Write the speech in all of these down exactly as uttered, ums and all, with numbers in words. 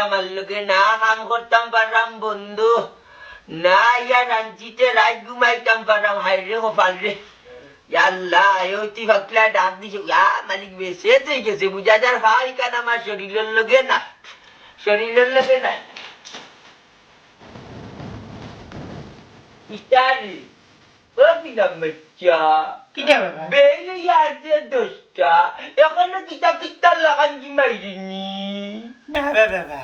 আমার লগে না কাম করতাম পারলাম বন্ধু, না ইয়া রাঞ্চিতে রাইত ঘুমাইতাম পারলাম, হায় রে কপাল রে। ইয়া আল্লাহ, ওই তুই ফাকলা ডাক দিছে, ইয়া মালিক বেশে তুই গেছে, বুঝা যার ভাই কান আমার শরীরের লগে না, শরীরের লগে না। ইতারি, ও দিলাম বাচ্চা। কিতা বাবা? বেইলে ইয়ার যে দোষটা, এখনো কিতা কিতা লাগান কি মাইরিনি? না রে বাবা,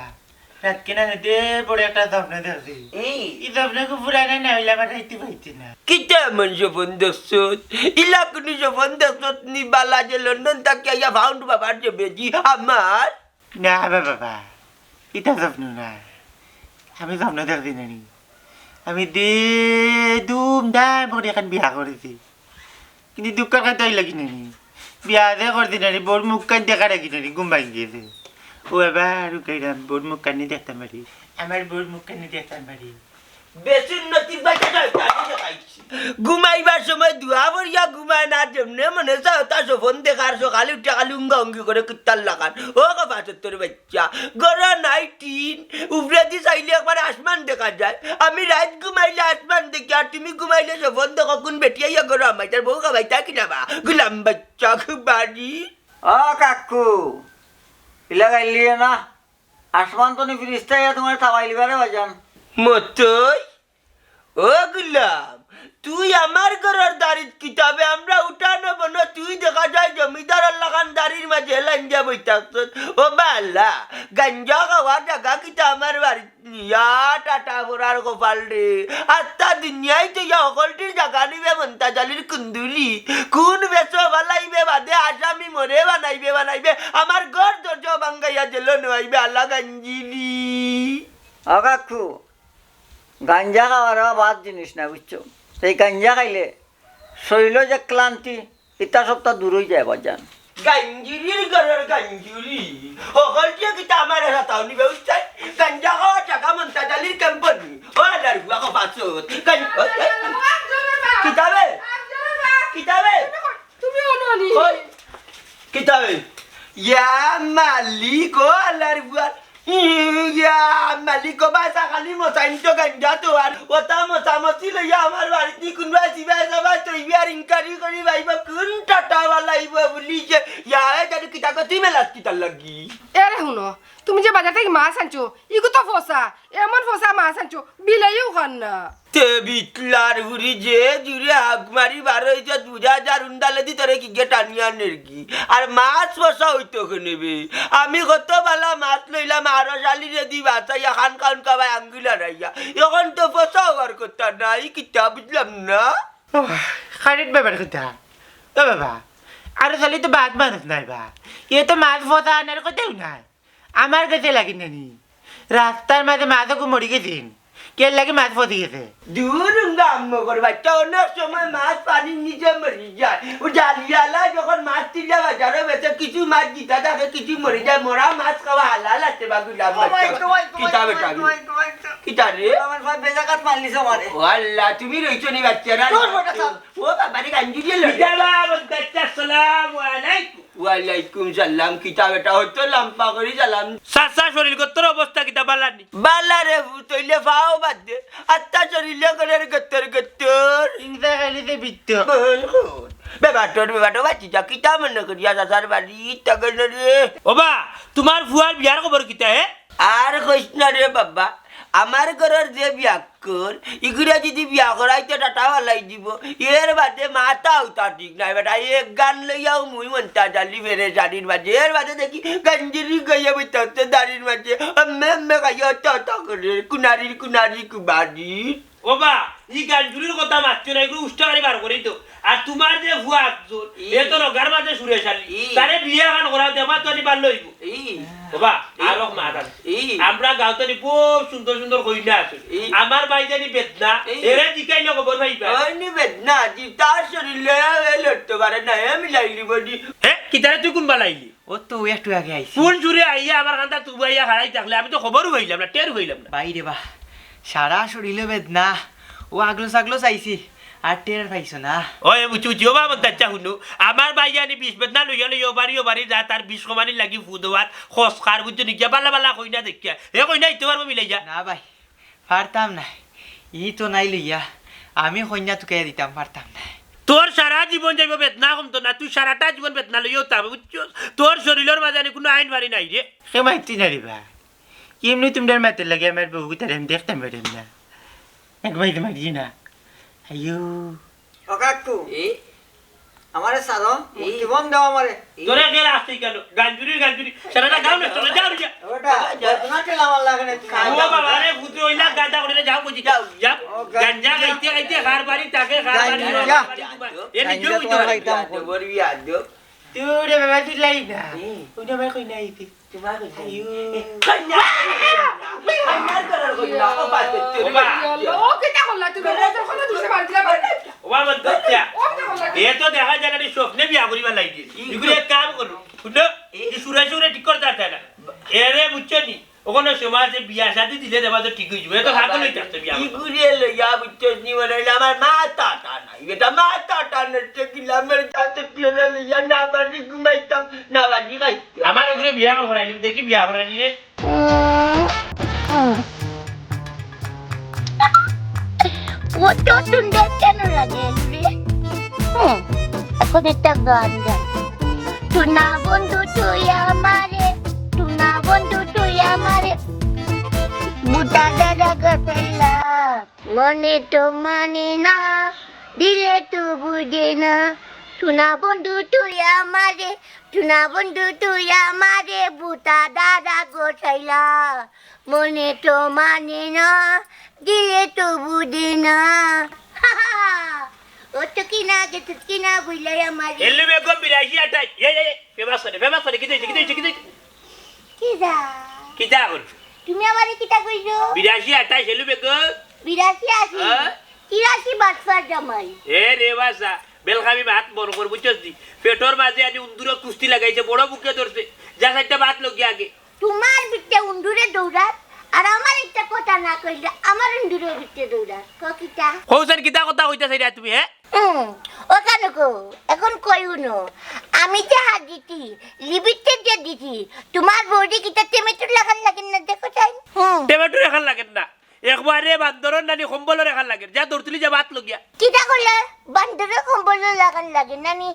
রাত কিনা হইতে বড় একটা স্বপ্ন দেখছি। এই? এই স্বপ্ন খুব পুরানা না হইলে আমার রাইতে পাইছি না। কিতা এমন স্বপন দেখছত? ইলা কুনু স্বপন দেখছত নি বালা যে লন্ডন থাকি আইয়া ফাউন্ড বাবার যে বেজি আমার? না রে বাবা, ইটা স্বপ্ন না। আমি স্বপ্ন দেখছি না নি। আমি দে ধুমধাম করে এখন বিয়া করেছি। কিন্তু দুঃখর কথা হইল কি নানি, বিয়া যে করছি নানি, বউর মুখখান দেখা রাখি নানি, ঘুম ভাঙি গেছে। ও বাবা, রুকাইরাম, বউর মুখখানি দেখতাম পারি, আমার বউর মুখখানি দেখতাম পারি। বেসুন্নতির বাচ্চা, আমি দেখাইছি। ঘুমাইবার সময় দোয়া পড়িয়া ঘুমায় না, যেমনে মনে চায় ওটা স্বপন দেখার, সকালে উঠিয়া খালি উঙ্গা উঙ্গি করে কুত্তার লাখান। ও গো, বাসত্তর বাচ্চা, গরো নাই টিন, উপরেদি চাইলে একবার আসমান দেখা যায়। আমি রাইত ঘুমাইলে আসমান দেখি, আর তুমি ঘুমাইলে স্বপন দেখো। কোন বেটি আইয়া গরো আমার তার বউ খাবাই তা কিনা বা? গুলাম বাচ্চা খুবারি। ও কাকু, ইলা গাইলিয়ে না, আসমান তো নি ফিরিস্তা ইয়া তোমার থামাইলিবারে বাজান। মতই? ও গুলাম, তুই আমার ঘরর দাড়িত কিতাবে আমরা উঠানো বনো, তুই দেখা যায় জমিদারর লাখান দাড়ির মাঝে লাইন দিয়া বই থাকছত। ও বালা, গাঞ্জা খাওয়া জাগা কিতা আমার বাড়িত নিয়া টাটা ফোরার কপাল রে। আত্তা দুনিয়াই তো ইয়া হকলটির জাগা নিবে মন্তাজ আলীর কুন্দুলি। কোন বেশো বালাইবে বাদে আসামি মরে বানাইবে, বানাইবে। আমার ঘর দরজা ভাঙ্গাইয়া জেলো নেওয়াইবে আলা গাঞ্জিলি। ও কাকু, গাঞ্জা খাওয়ার বাদ জিনিস না, বুঝছো? এই গাঞ্জা খাইলে শরীরও যে ক্লান্তি, ইতা সবটা দূর হয়ে যায় বাজান। গাঞ্জুরির ঘরের গাঞ্জুরি। হকলটিয়ে কিতা আমার এরা তাও নিবে, বুঝছাই? গাঞ্জা খাওয়া টাকা মন্তাজ আলীর ক্যাম্পনি। ও আল্লাহর বুয়া কো পাছত। গান-, ও, ও, কিতাবে? কিতাবে? তুমি অননি। ওই, কিতাবে? ইয়া মালিক, ও আল্লাহর বুয়া। ইয়া মালিক, ও বাসা খালি মশাইন তো গাঞ্জা তো আর। ওটা মশামশি লইয়া আমার বাড়িত নি কোনবা সিবাই সাবাই তৈবি আর ইনকারি করি ভাইব কোন টাটা বালাইব বলি যে, ইয়া, এ জানি কিতা কতি মেলাস কিতার লাগি। এরে হুনো, তুমি যে বাজার থাকি মাছ আনছো, ইগু তো ফসা, এমন ফসা মাছ আনছো, বিলাইও খান না। তে বিটলার হুরি যে জুরে হাক মারি বার হইছত বুঝা যার উন্ডালেদি তোরে কিগে টানিয়া নেরগি। আর মাছ ফসা হইতো কেনে বে? আমি কত বালা মাছ লইলাম, আরো শালিরে দি বাঁচাইয়া খান খান কাবায় আঙ্গুল হারাইয়া। এখন তো ফসা হওয়ার কথা না, ই কিতা বুঝলাম না। ওহ, খারিত ব্যাপার কথা। ও বাবা, আরো শালি তো বাদ মানুষ নাই বা। এ তো মাছ ফসা আনার কথাও নাই। আমার গেছে লাগি নানি, রাস্তার মাঝে মাছ অগু মরি গেছে, কের লাগি মাছ ফসি গেছে। দূর উঙ্গা আম্মগর বাচ্চা, অনেক সময় মাছ পানির নিচে মরি যায়। ও জালিয়ালা যখন মাছ তুলিয়া বাজারো বেচে, কিছু মাছ জিতা থাকে, কিছু মরি যায়। মরা মাছ খাওয়া হালাল আছে বা গুলাম বাচ্চা। কিতা বেটা রে? কিতা রে? আমার ভাই বেজাকাত মারলিস আমারে। ও আল্লাহ, তুমি রইছো নি বাচ্চা না? তোর বেটা থাক। ও বাবা রে, গাঞ্জুরিয়ে লড়ে। বিদ্যালয়, বাচ্চা, আসসালামু আলাইকুম। ওয়ালাইকুম সালাম, কিতা বেটা হতো লাম্পা করি সালাম। চাচা, শরীর গত্তর অবস্থা কিতা, বালা নি? বালা রে পুত, অইলে ফাও বাদ দে। আত্তা শরীরে করের গত্তর গত্তর। ইংসা খালি দে বিত্ত। বল কর। বেবাটর, বেবাটর বাচ্চি যা, কিতা মনে করিয়া চাচার বাড়ি, তখন রে। ওবা, তোমার ফুয়ার বিয়ার খবর কিতা, হে? আর কইস না রে বাবা, আমার ঘরর যে বিয়া কর, ইগুরে যদি বিয়া করাইতে টাটা ফালাই দিব, এর বাদে মাথা উতা ঠিক নাই বেটা। এক গান লইয়াও মুই মন্তাজ আলী ফেরে শাড়ির মাঝে, এর বাদে দেখি গাঞ্জুরি গইয়া বইতে হচ্ছে দাড়ির মাঝে, আম্মে আম্মে খাইয়া হচ্ছে হতা করে, কুনারির কুনারি কুবারির। ওবা, ই গাঞ্জুরির কথা মাতছো না, এগুলো উষ্টা গাড়ি বার করেই তো। আর তোমার যে ফুয়া একজন, ই। এ তো রগার মাঝে সুরে শালি, ই। তারে বিয়া গান করাও দে, আমার তো আনি পারলো হইব। ই। ওবা, ই। আর এক মাত আছে। ই। আমরা গাঁওতে নি খুব সুন্দর সুন্দর কইনা আছে। ই। আমার ভাই জানি বেদনা, ই। এরে জিকাইলে খবর পাইবা। ওই নি বেদনা, জি তার শরীরে এ লড়তে পারে না, এ মিলাইলি বডি। হে, কিতারে তুই কোন বালাইলি? ও তো ওই একটু আগে আইছি। কোন জুরে আইয়া আমার কান্দা তুবু আইয়া হারাই থাকলে, আমি তো খবরও পাইলাম না, টের পাইলাম না। ভাই রে বা, সারা শরীরে বেদনা, ও আগলো সাগলো চাইছি, আর টের পাইছো না? ওই, বুঝছি, বুঝছি। ও বাবা, আচ্ছা, হুনো। আমার ভাইয়ে আনি বিষ বেদনা লইয়া লইয়া ও বাড়ি ও বাড়ি যা, তার বিষ কমানির লাগি ফুদোয়াত, খসকার, বুঝছো নি? গিয়া বালা বালা কইনা দেখিয়া। এ কইনা ইতে পারবো মিলাইয়া? না ভাই, পারতাম না। ই তো নাই লইয়া। আমি কইনা তুকাইয়া দিতাম পারতাম না। তোর সারা জীবন যাইবো বেদনা কমতো না, তুই সারাটা জীবন বেদনা লইয়াও থাকবে, বুঝছো? তোর শরীরর মাঝে আনি কোনো আইন বাড়ি নাই রে। সে মাইতি না রে বা। এমনি তোমরার মাতের লাগে আমার বউ তারে আমি দেখতাম পারি না। এক ভাই তো মারি না। আইয়ো। ও কাকু, এ? আমারে সারো, এ? জীবন দাও আমারে। তোরে কে রাখছি কেন? গাঞ্জুরি, গাঞ্জুরি। সারাটা গাও না, চলে যাও, যা। ওটা, ঘটনা ঠেলা আমার লাগে না তুমি। ও বাবা, আরে, ভূতে ওই লাখ গাঁজা করে যাও, বুঝি। যাও, যাও। ও, গাঞ্জা গাঞ্জা। খাইতে খাইতে হার বাড়ি তাকে, হার বাড়ি, গাঞ্জা। হার বাড়ি তোমার। এ নিজেও গাঞ্জা বুঝতে তো পারে। খাইতাম, কত বড় বিয়াদব। তুই রে বাবা, তুই লাই না। এ। ওই না, আমার কই নাই, তুই। তোমার কই নাই? আইয়ো। এ, কই নাই? কই নাই? কই নাই? ও বাবা। ও কিতা করলা তুমি? ও তো কোনো দুষে বাদ দিলা, বাদ দিলা। ও বাবা, বাচ্চা। ও কিতা করলা? এ তো দেখা যায় না, স্বপ্নে বিয়া করিবার লাগি। ই এগুলো এক কাম করো। শুনো, এ? এই সুরে সুরে ঠিক করতে পারতে না। এরে বুঝছো নি? ওখানে সময় আছে, বিয়া শাদি দিলে দেবা তো ঠিক হয়ে যাবে। এ তো পাগল হয়ে থাকতো বিয়া করতে। ইগুরে লইয়া বুঝছো নি, মনে হইলে আমার মাথাটা নাই। এটা মাথাটা নষ্ট কিলা, আমার যাতে কিলা লইয়া না পারি ঘুমাইতাম, না পারি খাইতাম। আমার ওগুলো বিয়া করাইলি, দেখি বিয়া করাইলি রে। ও তো সুন্দর কেন লাগে রে? হুম, এখন একটা গান গাই। টুনা বন্ধু তুই আমারে, টুনা বন্ধু তুই আমারে, বুটা দাদা গেলা, মনে তো মানে না, দিলে তো বুঝে না। টুনা বন্ধু তুই আমারে, টুনা বন্ধু তুই আমারে, বুটা দাদা গোছাইলা, মনে তো মানে না, দিলে তো বুঝে না। ও তো কি না, যে তুই কি না বুঝলাই আমারে। এলু বেগম বিরাশি আঠাশ। এ, এ, এ, ফেমাস করে, ফেমাস করে, কি দিয়েছে, কি দিয়েছে, কি দিয়েছে? কিতা? কিতা করছো? তুমি আমারে কিতা কইছো? বিরাশি আঠাশ এলু বেগম। বিরাশি আশি। হ্যাঁ? তিরাশি বাটফার জামাই। এ রে বাসা, বেলগামি ভাত মন কর, বুঝছস নি? পেটর মাঝে আনি উন্দুরে কুস্তি লাগাইছে, বড় বুকে ধরছে। যা চাইরটা ভাত লগে আগে। তোমার ভিতরে উন্দুরে দৌড়ার, আর আমার একটা কথা না কইলে আমার উন্দুরের ভিতরে দৌড়ার। ক কিতা? কও ছাইন, কিতা কথা কইতা চাইরায় তুমি, হে? হুম, ও কেন গো? এখন কইও না। আমি যে হাত দিছি, লিবিটে যে দিছি, তোমার বউরে কিতা টেমেটোর লাখান লাগে না দেখো ছাইন? হুম। টেমেটোর লাখান লাগে না। একবারে বান্দরর নানি কম্বলর লাখান লাগে। যা দৌড় তুলি যা ভাত লইয়া। কিতা কইলে? বান্দরর কম্বলর লাখান লাগে নানি?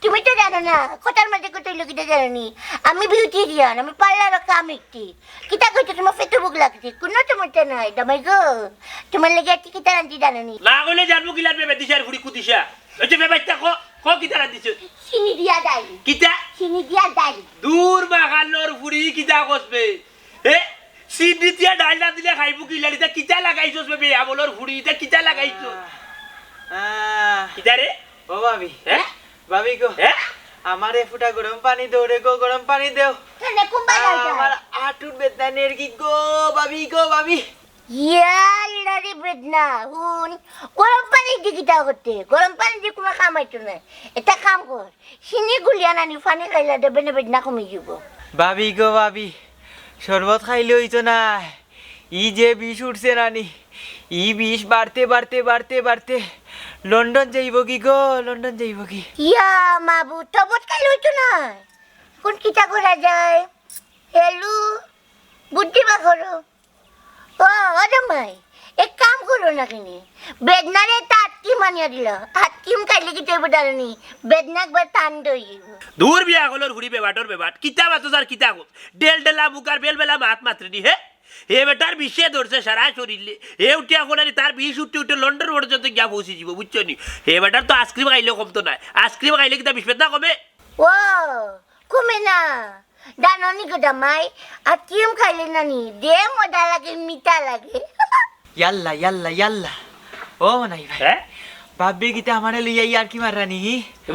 তুমি তো জানো না, কথার মাঝে কথা অইলো কিতা জানো নি? আমি বিউটিশিয়ান, আমি পার্লারো কাম শিখছি। কিতা কইছো, তোমার পেটো ভুক লাগছে? কোনো সমস্যা নাই, জামাই গো। তোমার লাগি আজকে কিতা রান্ধছি জানো নি? না কইলে জানবো কিলা বে বেদিশার ফুড়ি কুদিশা। ওই যে বে বাইচ্চা ক, ক কিতা রান্ধিছো? চিনি দিয়া ডাইল। কিতা? চিনি দিয়া ডাইল। দূর বাগানর ফুড়ি কিতা কস বে? এ? চিনি দিয়া ডাইল না দিলে খাইবো কিলা? ইতা কিতা লাগাইছস বে বেয়ামলর ফুড়ি? ইতা কিতা লাগাইছস? আহ। কিতা রে? ও ভাবি। হ্যাঁ? ভাবি গো। হ্যাঁ? আমারে ফুটা গরম পানি দেও রে গো, গরম পানি দেও। কেনে, কুম্বা আহ, লাগা? আমার আটুর বেদনা নেরগি গো, ভাবি গো, ভাবি। ইয়াল্লা রে বেদনা, হুন, গরম পানি দি কিতা করতে? গরম পানি দি কোনো কাম অইতো না। এটা কাম কর, চিনি গুলিয়া নানি পানি খাইলা দে, বেনে বেদনা কমি যাইবো। ভাবি গো ভাবি, শরবত খাইলে অইতো না। ই যে বিষ উঠছে নানি, ই বিষ বাড়তে বাড়তে বাড়তে বাড়তে লন্ডন যাইবো কি গো, লন্ডন যাইবো কি? ইয়া মাবু, শরবত খাইলে অইতো না। কোন কিতা করা যায়? হেলু, বুদ্ধি বার করো। ও, ও জামাই, এক কাম করো না কেনে? বেদনারে তা আতকিম আনিয়া দিল। আতকিম খাইলে কিতা অইবো জানো নি? বেদনা একবার টান দইব। দূর বেয়ামলর ফুড়ি বেবাটর বেবাট। কিতা মাতো যার কিতা কস? ডেল ডেলা মুখ আর বেল বেলা মাত মাতরে নি, হে? হে বেটার বিষে ধরছে সারা শরীরে। হে উঠিয়া কোনানি তার বিষ উঠতে উঠতে লন্ডন পর্যন্ত গিয়া পৌঁছি যাব, বুঝছো নি? হে বেটার তো আইসক্রিম খাইলে কমতো নায়। আইসক্রিম খাইলে কিতা বিষ বেদনা কমে? ও, কমে না। জানো নি গো জামাই, আতকিম খাইলে নানি, যে মজা লাগে, মিঠা লাগে। ইয়াল্লা, ইয়াল্লা, ইয়াল্লা। ও মনাই ভাই। হ্যাঁ? ভাবি কিতা আমারে লইয়া ইয়ার্কি মাররা নি?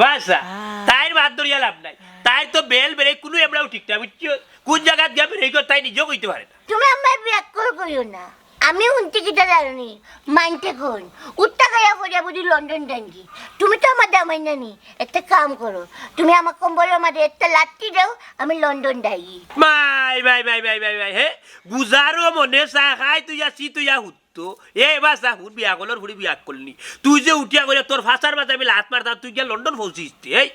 বাসা, আহ। তাইর মাত ধরিয়া লাভ নাই। তাইর তো বেল বেড়ে কোনো এমরাও ঠিক না, বুঝছো? কোন জাগাত গিয়া বেড়ে গো, তাই নিজেও কইতে পারে না। তুমি আমার বিয়াক্কল কইও না। আমি হুনছি কিতা জানো নি? মাইনষে কইন, উত্তা খাইয়া পড়িয়া বুঝি লন্ডন ডাঙ্গি। তুমি তো আমার দামাই নানি, একটা কাম করো, তুমি আমার কম্বলর মাঝে একটা লাত্তি দাও, আমি লন্ডন ডাঙ্গি। মাই, মাই, মাই, মাই, মাই, মাই, হে? গুজারো মনে চা খাই তুই আসি তুই আহুত। তো, এ বাসা, হুন, বিয়া করলর ফুড়ি বিয়া করলি। তুই যে উঠিয়া করে তোর ফাঁসার মাঝে আমি লাত মারতাম, তুই গিয়া লন্ডন পৌঁছিস তে, এই?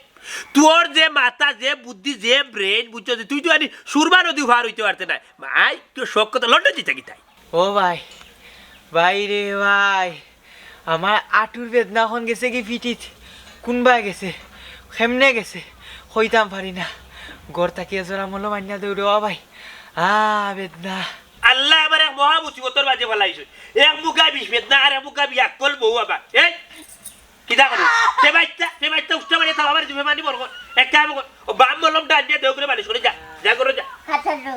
তোর যে মাথা, যে বুদ্ধি, যে ব্রেইন, বুঝছস যে তুই তো আনি সুরমা নদী পার হইতে পারতে না। মাই, তুই শখ কথা, লন্ডন দিতে কি তাই? ও ভাই, ভাই রে ভাই, আমার আটুর বেদনা অখন গেছে কি ফিটিত, কুনবায় গেছে, কেমনে গেছে, কইতাম পারি না। ঘর থাকি এজরা মলম আনিয়া দেও রে ও ভাই, আ, বেদনা। আল্লায় আবার এক মহা মুসিবতর মাঝে ফালাইছে। এক মুখা বিষ বেদনা আর এক মুখা বিয়াক্কল বউ আবার। এই, কিতা করে? সে বাইচ্চা, সে বাইচ্চা উষ্টা মারিয়া থাও, আবার জিমে মানি বড় কর। এক কাম কর, ও বাম মলম ডান দিয়া দেও করে মালিশ করে যা, যা করে যা। আচ্ছা, লো।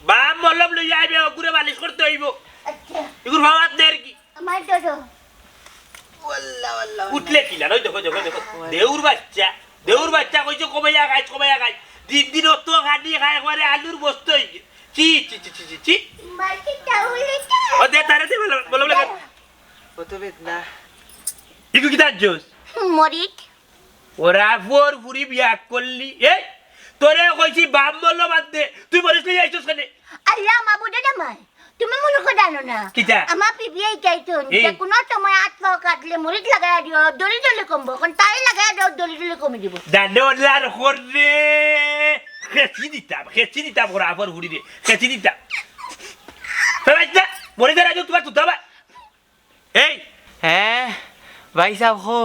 বাম মলম লইয়া আইবে, ওগুরে মালিশ করতে হইব। আচ্ছা। এগুর ভাবাত দের কি? আমার ডরো। ওয়াল্লা, ওয়াল্লা, ওয়াল্লা। উঠলে কিলা? ওই দেখো, দেখো, দেখো। ওয়াল্লা। দেউর বাইচ্চা, দেউর বাইচ্চা কইছে কমাইয়া খাইছ, কমাইয়া খাইছ। দিন দিন অত খানি খায়, একবারে আলুর বস্তা হইছে। ছি, ছি, ছি, ছি, ছি, ছি। মাকে তাহলে তো ও দে, তারে দে, বলো, বলো, বলো। কত বেদনা। ইগু কিতা আনছস? মরিচ। ওরা ফোর ফুরি বিয়া করলি। এই, তোরে কইছি বাম মলম আনতে, তুই মরিচ লইয়া আইছস কেনে? আল্লাহ মাবুদে জামাই, তুমি মনে করে জানো না। কিতা? আমার পিপিআই চাইছুন, এই। যে কোনো সময় আত পাও কাটলে মরিচ লাগাইয়া দিও, দলি দলি কমবো। এখন তাই লাগাইয়া দিও, দলি দলি কমি দিব। দানোলার হরে, খেচি দিতাম, খেচি দিতাম, ওরা ফোর ফুরি রে, খেচি দিতাম। ফেলাইছ না, মরে যারা তোমার তুতাবা। এই! হ্যাঁ, ভাই সাব, হো।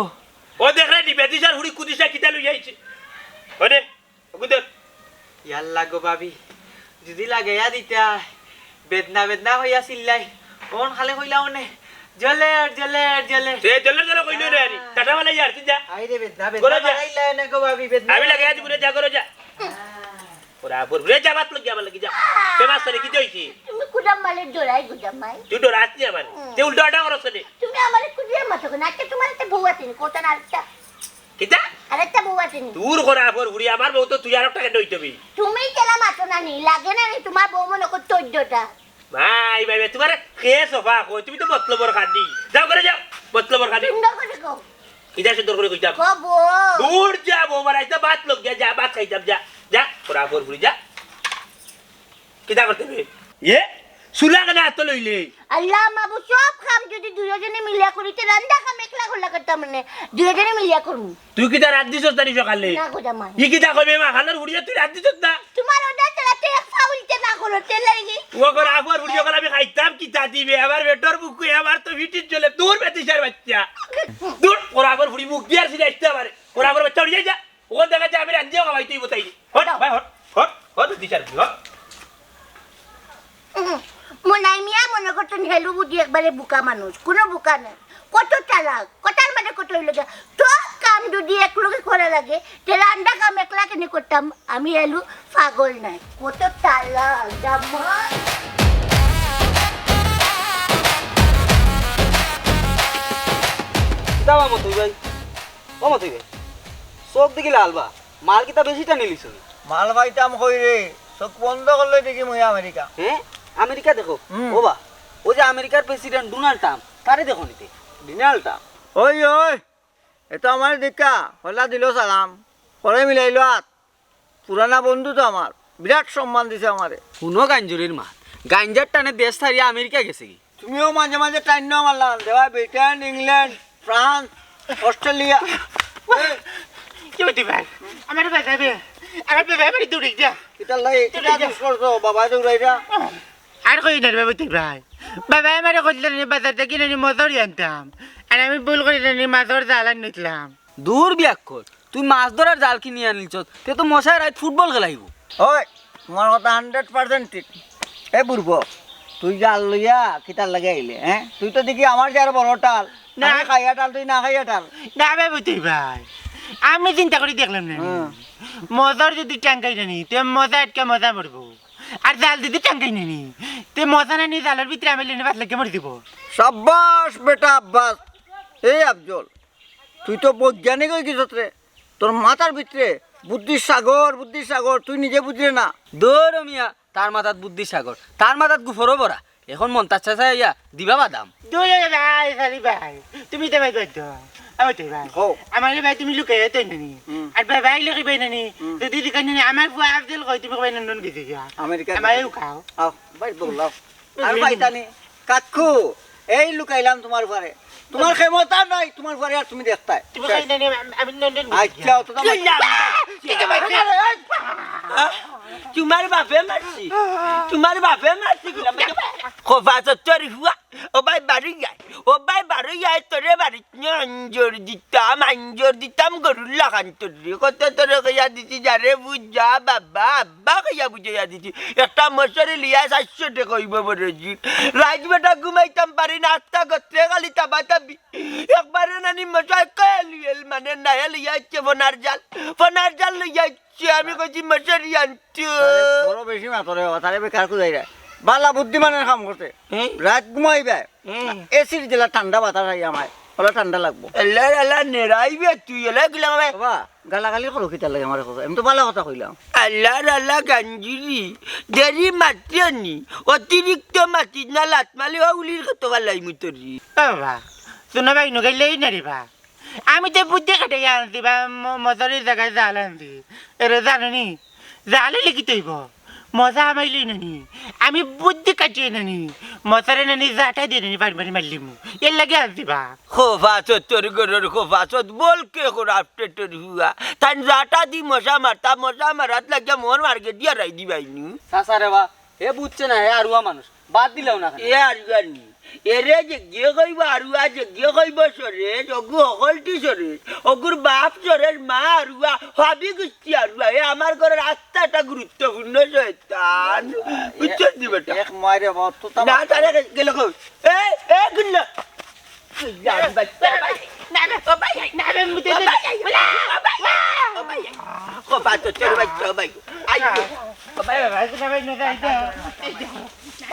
ও দেখ রে, নিবেদিশার হুড়ি কুদিশা কিতা লই আইছে। ওরে, ওগু দেখ। ইয়াল্লা গো ভাবি, যদি লাগাইয়া দিতা, বেদনা বেদনা হইয়া চিল্লাই। অন খালি কইলা অনে, জ্বলের, জ্বলের, জ্বলের। সে জ্বলের জ্বলের কইলো রে, আরে। টাটা বালা ইয়ার, তুই যা। আই রে বেদনা, বেদনা ঘরে যা। বাড়াইলা এনে গো ভাবি, বেদনা আমি লাগাইয়া বাড়াইলা। দিব রে, যা ঘরে যা। ওরা বল রে, যা ভাত লইয়া আবার লাগি যা। তে মাছ ধরে কি দইছি? তুমি কুদাম মালে ডরাই গুদাম মাই। তুই ডরাস নি আমার। হুম। তে উল্টা আটা করছ রে। তুমি আমারে কুদিয়া মাতো কেনে? আচ্ছা, তোমার একটা বউ আছে নি? কোটা না আরেকটা? কিতা? আরেকটা বউ আছে নি? দূর করা ফোর ফুরি, আমার বউ তো তুই আর একটা কেন হইতে হবে? তুমি তেলা মাতো না নি, লাগে না নি তোমার বউ মনে কর চোদ্দটা। ভাই, ভাই, ভাই, তোমার কে সোফা কই? তুমি তো মতলবর খাদি। যাও ঘরে যাও, মতলবর খাদি। সুন্দর করে কও। কিতা সুন্দর করে কইতাম? কবো। দূর যা, বউ বাড়াইতে ভাত লগ যা, যা, ভাত খাইতাম, যা। যা, তোরা ফোর ফুরি, যা। কিতা করতে বে? এ? চুলা কেনে আতো লইলে? আল্লাহ মাবু, সব কাম যদি দুইজনে মিলিয়া করি, তে রান্দা কাম একলা করলা করতাম মানে, দুইজনে মিলিয়া করমু। তুই কিতা রাত দিছস তানি সকালে? না গো জামাই। ই কিতা কইবে মা, খালার বুড়িয়া তুই রাত দিছস না? তোমার ওটা চালাতে এক ফাউলতে না করো, তেলাই নি। ও করে আফর বুড়িয়া করে আমি খাইতাম কিতা দিবে? আমার বেটর বুকু, আমার তো ফিটির চলে। দূর বেটিশার বাচ্চা। দূর, ওরা আফর বুড়ি মুখ দিয়ে আর সিধা আসতে পারে। ওরা আফর বাচ্চা উড়িয়ে যা। ওখান দেখা যায় আমি রান্ধিও খাওয়াই তুই বোতাই। হট, ভাই, হট, হট, হট, দিশার বুড়ি, হট। উহু, মনাই মিয়া মনে করতেন হেলু বুদ্ধি একবারে বোকা মানুষ, কোনো বোকা নাই। কত চালাক, কথার মাঝে কত হইল গিয়া। তো কাম যদি এক লগে করা লাগে, তে রান্না কাম একলা কেনে করতাম? আমি হেলু পাগল নাই, কত চালাক জামাই। কিতা বা মতই ভাই? ও মতই ভাই, চোখ দেখি লাল বা, মাল কিতা বেশি টানি লিছো নি? মাল পাইতাম কই রে, চোখ বন্ধ করলে দেখি মুই আমেরিকা। হ্যাঁ, আমেরিকা দেখো। হুম। ও বা, ও যে আমেরিকার প্রেসিডেন্ট ডোনাল্ড ট্রাম্প, তারে দেখো নিতে। Donald Trump? ওই, ওই, এ তো আমার দেখা, হলা দিল সালাম, করে মিলাইলো হাত। পুরানা বন্ধু তো আমার, বিরাট সম্মান দিছে আমারে। হুনো গাঞ্জুরির মা, গাঞ্জার টানে দেশ ছাড়িয়া আমেরিকা গেছে কি? তুমিও মাঝে মাঝে টাইন না মারলাম, দেওয়া ব্রিটেন, ইংল্যান্ড, ফ্রান্স, অস্ট্রেলিয়া। কি হইতে ভাই? আমার বাজাবে, আমার বাজাবে বাড়ি দৌড়ে যা। কিতা লাই, কিতা দুষ করছো, বাবা দৌড়াইরা? আর কই না রে বাবা তুই ভাই। বাবা আমারে কইলে নি বাজার থেকে নি মজুরি আনতাম। আর আমি ভুল করি নি মাছর জাল আনিলাম। দূর বিয়াক্কল, তুই মাছ ধরার জাল কিনিয়া আনিলছস, তে তো মশায় রাইত ফুটবল খেলাইবো। ওই, তোমার কথা হান্ড্রেড পার্সেন্ট ঠিক। এ বুড়বো, তুই জাল লইয়া কিতার লাগি আইলে, হ্যাঁ? তুই তো দেখি আমার যে আরো বড় টাল। না। আমি খাইয়া টাল, তুই না খাইয়া টাল। না বে বুঝি ভাই, আমি চিন্তা করি দেখলাম না। হুম। মজার যদি টাঙ্গাই না নি, তে মজা আটকে মজা মরবো। আর জাল যদি টাঙ্গাই না নি, তে মজা না নি জালর ভিতরে আমি লেনে ভাত লাগিয়া মরি দিব। সাব্বাস বেটা আব্বাস। এই আফজল, তুই তো বৈজ্ঞানিক হয়ে গেছত রে। তোর মাথার ভিতরে বুদ্ধির সাগর, বুদ্ধির সাগর, তুই নিজে বুঝলে না। দৌড় মিয়া, তার মাথাত বুদ্ধির সাগর, তার মাথাত গুফরও ভরা। এখন মন্তাজ চাচা ইয়া দিবা বাদাম। দুই রে ভাই, সালি ভাই, তুমি তো ভাই বাধ্য। আমার তো ভাই। কও। আমার ভাই তুমি লুকাইয়া তো নানি। হুম। আর ভাই, ভাই লুকাই ভাই নানি। হুম। যদি দিকে নানি, আমার ফুয়া আফজল কই তুমি কই নন্দন গেছে গিয়া। আমেরিকা আমার গেছে। এই খাও। আও, ভাই বললাম। আর বুঝলি? ভাই তানি, কাকু, এই লুকাইলাম তোমার ঘরে। তোমার ক্ষমতা নাই, তোমার ঘরে আর তুমি দেখতায়। তুমি কই নানি, আমি, আমি নন্দন গেছে আচ্ছা, গিয়া। অত তো এই না, এই না, এই না, এই না। হ্যাঁ? তোমার বাপে মারছি, তোমার বাপে মারছি, বললাম, খোফা চত্বর হুয়া। ও ভাই বাড়ি যায়, ও ভাই বাড়ি যায়, তোরে বাড়ি আঞ্জর দিতাম, আঞ্জর দিতাম গরুর লাখান তোরে। কত তোরে কইয়া দিছি, যারে বুঝা বাবা, আব্বা কইয়া বুঝাইয়া দিছি। একটা মশারি লিয়া চাইরশো টেকা অইবো বড় জি। রাইত বেটা ঘুমাইতাম পারি না, আস্তা গত্রে খালি তাবা তাবি। একবারে নানি মশাই কয়েল উয়েল মানে নায়া লইয়া আইছে ফোনার জাল, ফোনার জাল লইয়া আইছে। আমি কইছি মশারি আনতে। আরে বড় বেশি মাতরে, তারে বেকার কুদাইরা। বালা বুদ্ধিমানের কাম করতে। হুম। রাত ঘুমাইবে। হুম। এসির দিলা ঠান্ডা বাতাস আই আমায়। ওলা ঠান্ডা লাগবো। এলা, এলা, নেড়াইবে তুই, এলা গিলা আমায়। বাবা, গালাগালি করো কিতার লাগি আমারে কথা? আমি তো বালা কথা কইলাম। আল্লাহর আল্লাহ গাঞ্জুরি, দেরি মাতিও নি, অতিরিক্ত মাতিস না, লাত মারলে ও উলির কত গালাই মুতরি। ও বাবা, তুনা ভাই নুগাইলেই না রে বা। আমি তো বুদ্ধি খাটাইয়া আনছি বা, ম-, মশারির জাগাত জাল আনছি। এরে জানো নি? জালে লিখিত অইবো। মশা হামাইলেই নানি। আমি বুদ্ধি খাটাইয়া নানি। মশারে নানি জাটা দিয়া নানি পানি পানি মারলিমু। এর লাগি আনছি বা। খোফা চত্বর গরুর খোফা চত বল কে খোরা পেটর হুয়া। তাই জাটা দি মশা মারতা, মশা মারাত লাগিয়া মোর মার্গে দিয়া রাই দিবাইনু। চাচা রে বা, হে বুঝছে না, হে আরুয়া মানুষ। বাদ দিলাও না কেনে? এ আরুয়া নি। এরে যেগিয়ে কইবো আরুয়া, যেগিয়ে কইবো সরেশ, অগু হকলটি সরেশ, অগুর বাপ সরেশ, মা আরুয়া, হাবি গুষ্টি আরুয়া। এ আমার ঘরর আস্তা একটা গুরুত্বপূর্ণ শয়তান। বুঝছস নি বেটা? এক মাইরে বাপ তো না, তারে গেল কই? এ, এ, গুল্লা। গুল্লা, আমি বাচ্চা, ভাই। না, না, ও ভাই, না, না, মুতে দে। ও ভাই, ও ভাই, ও ভাই। ও ভাই, তো চল, ভাই, চল, ভাই। আই। ও ভাই, ভাই, না, ভাই, না, ভাই, না।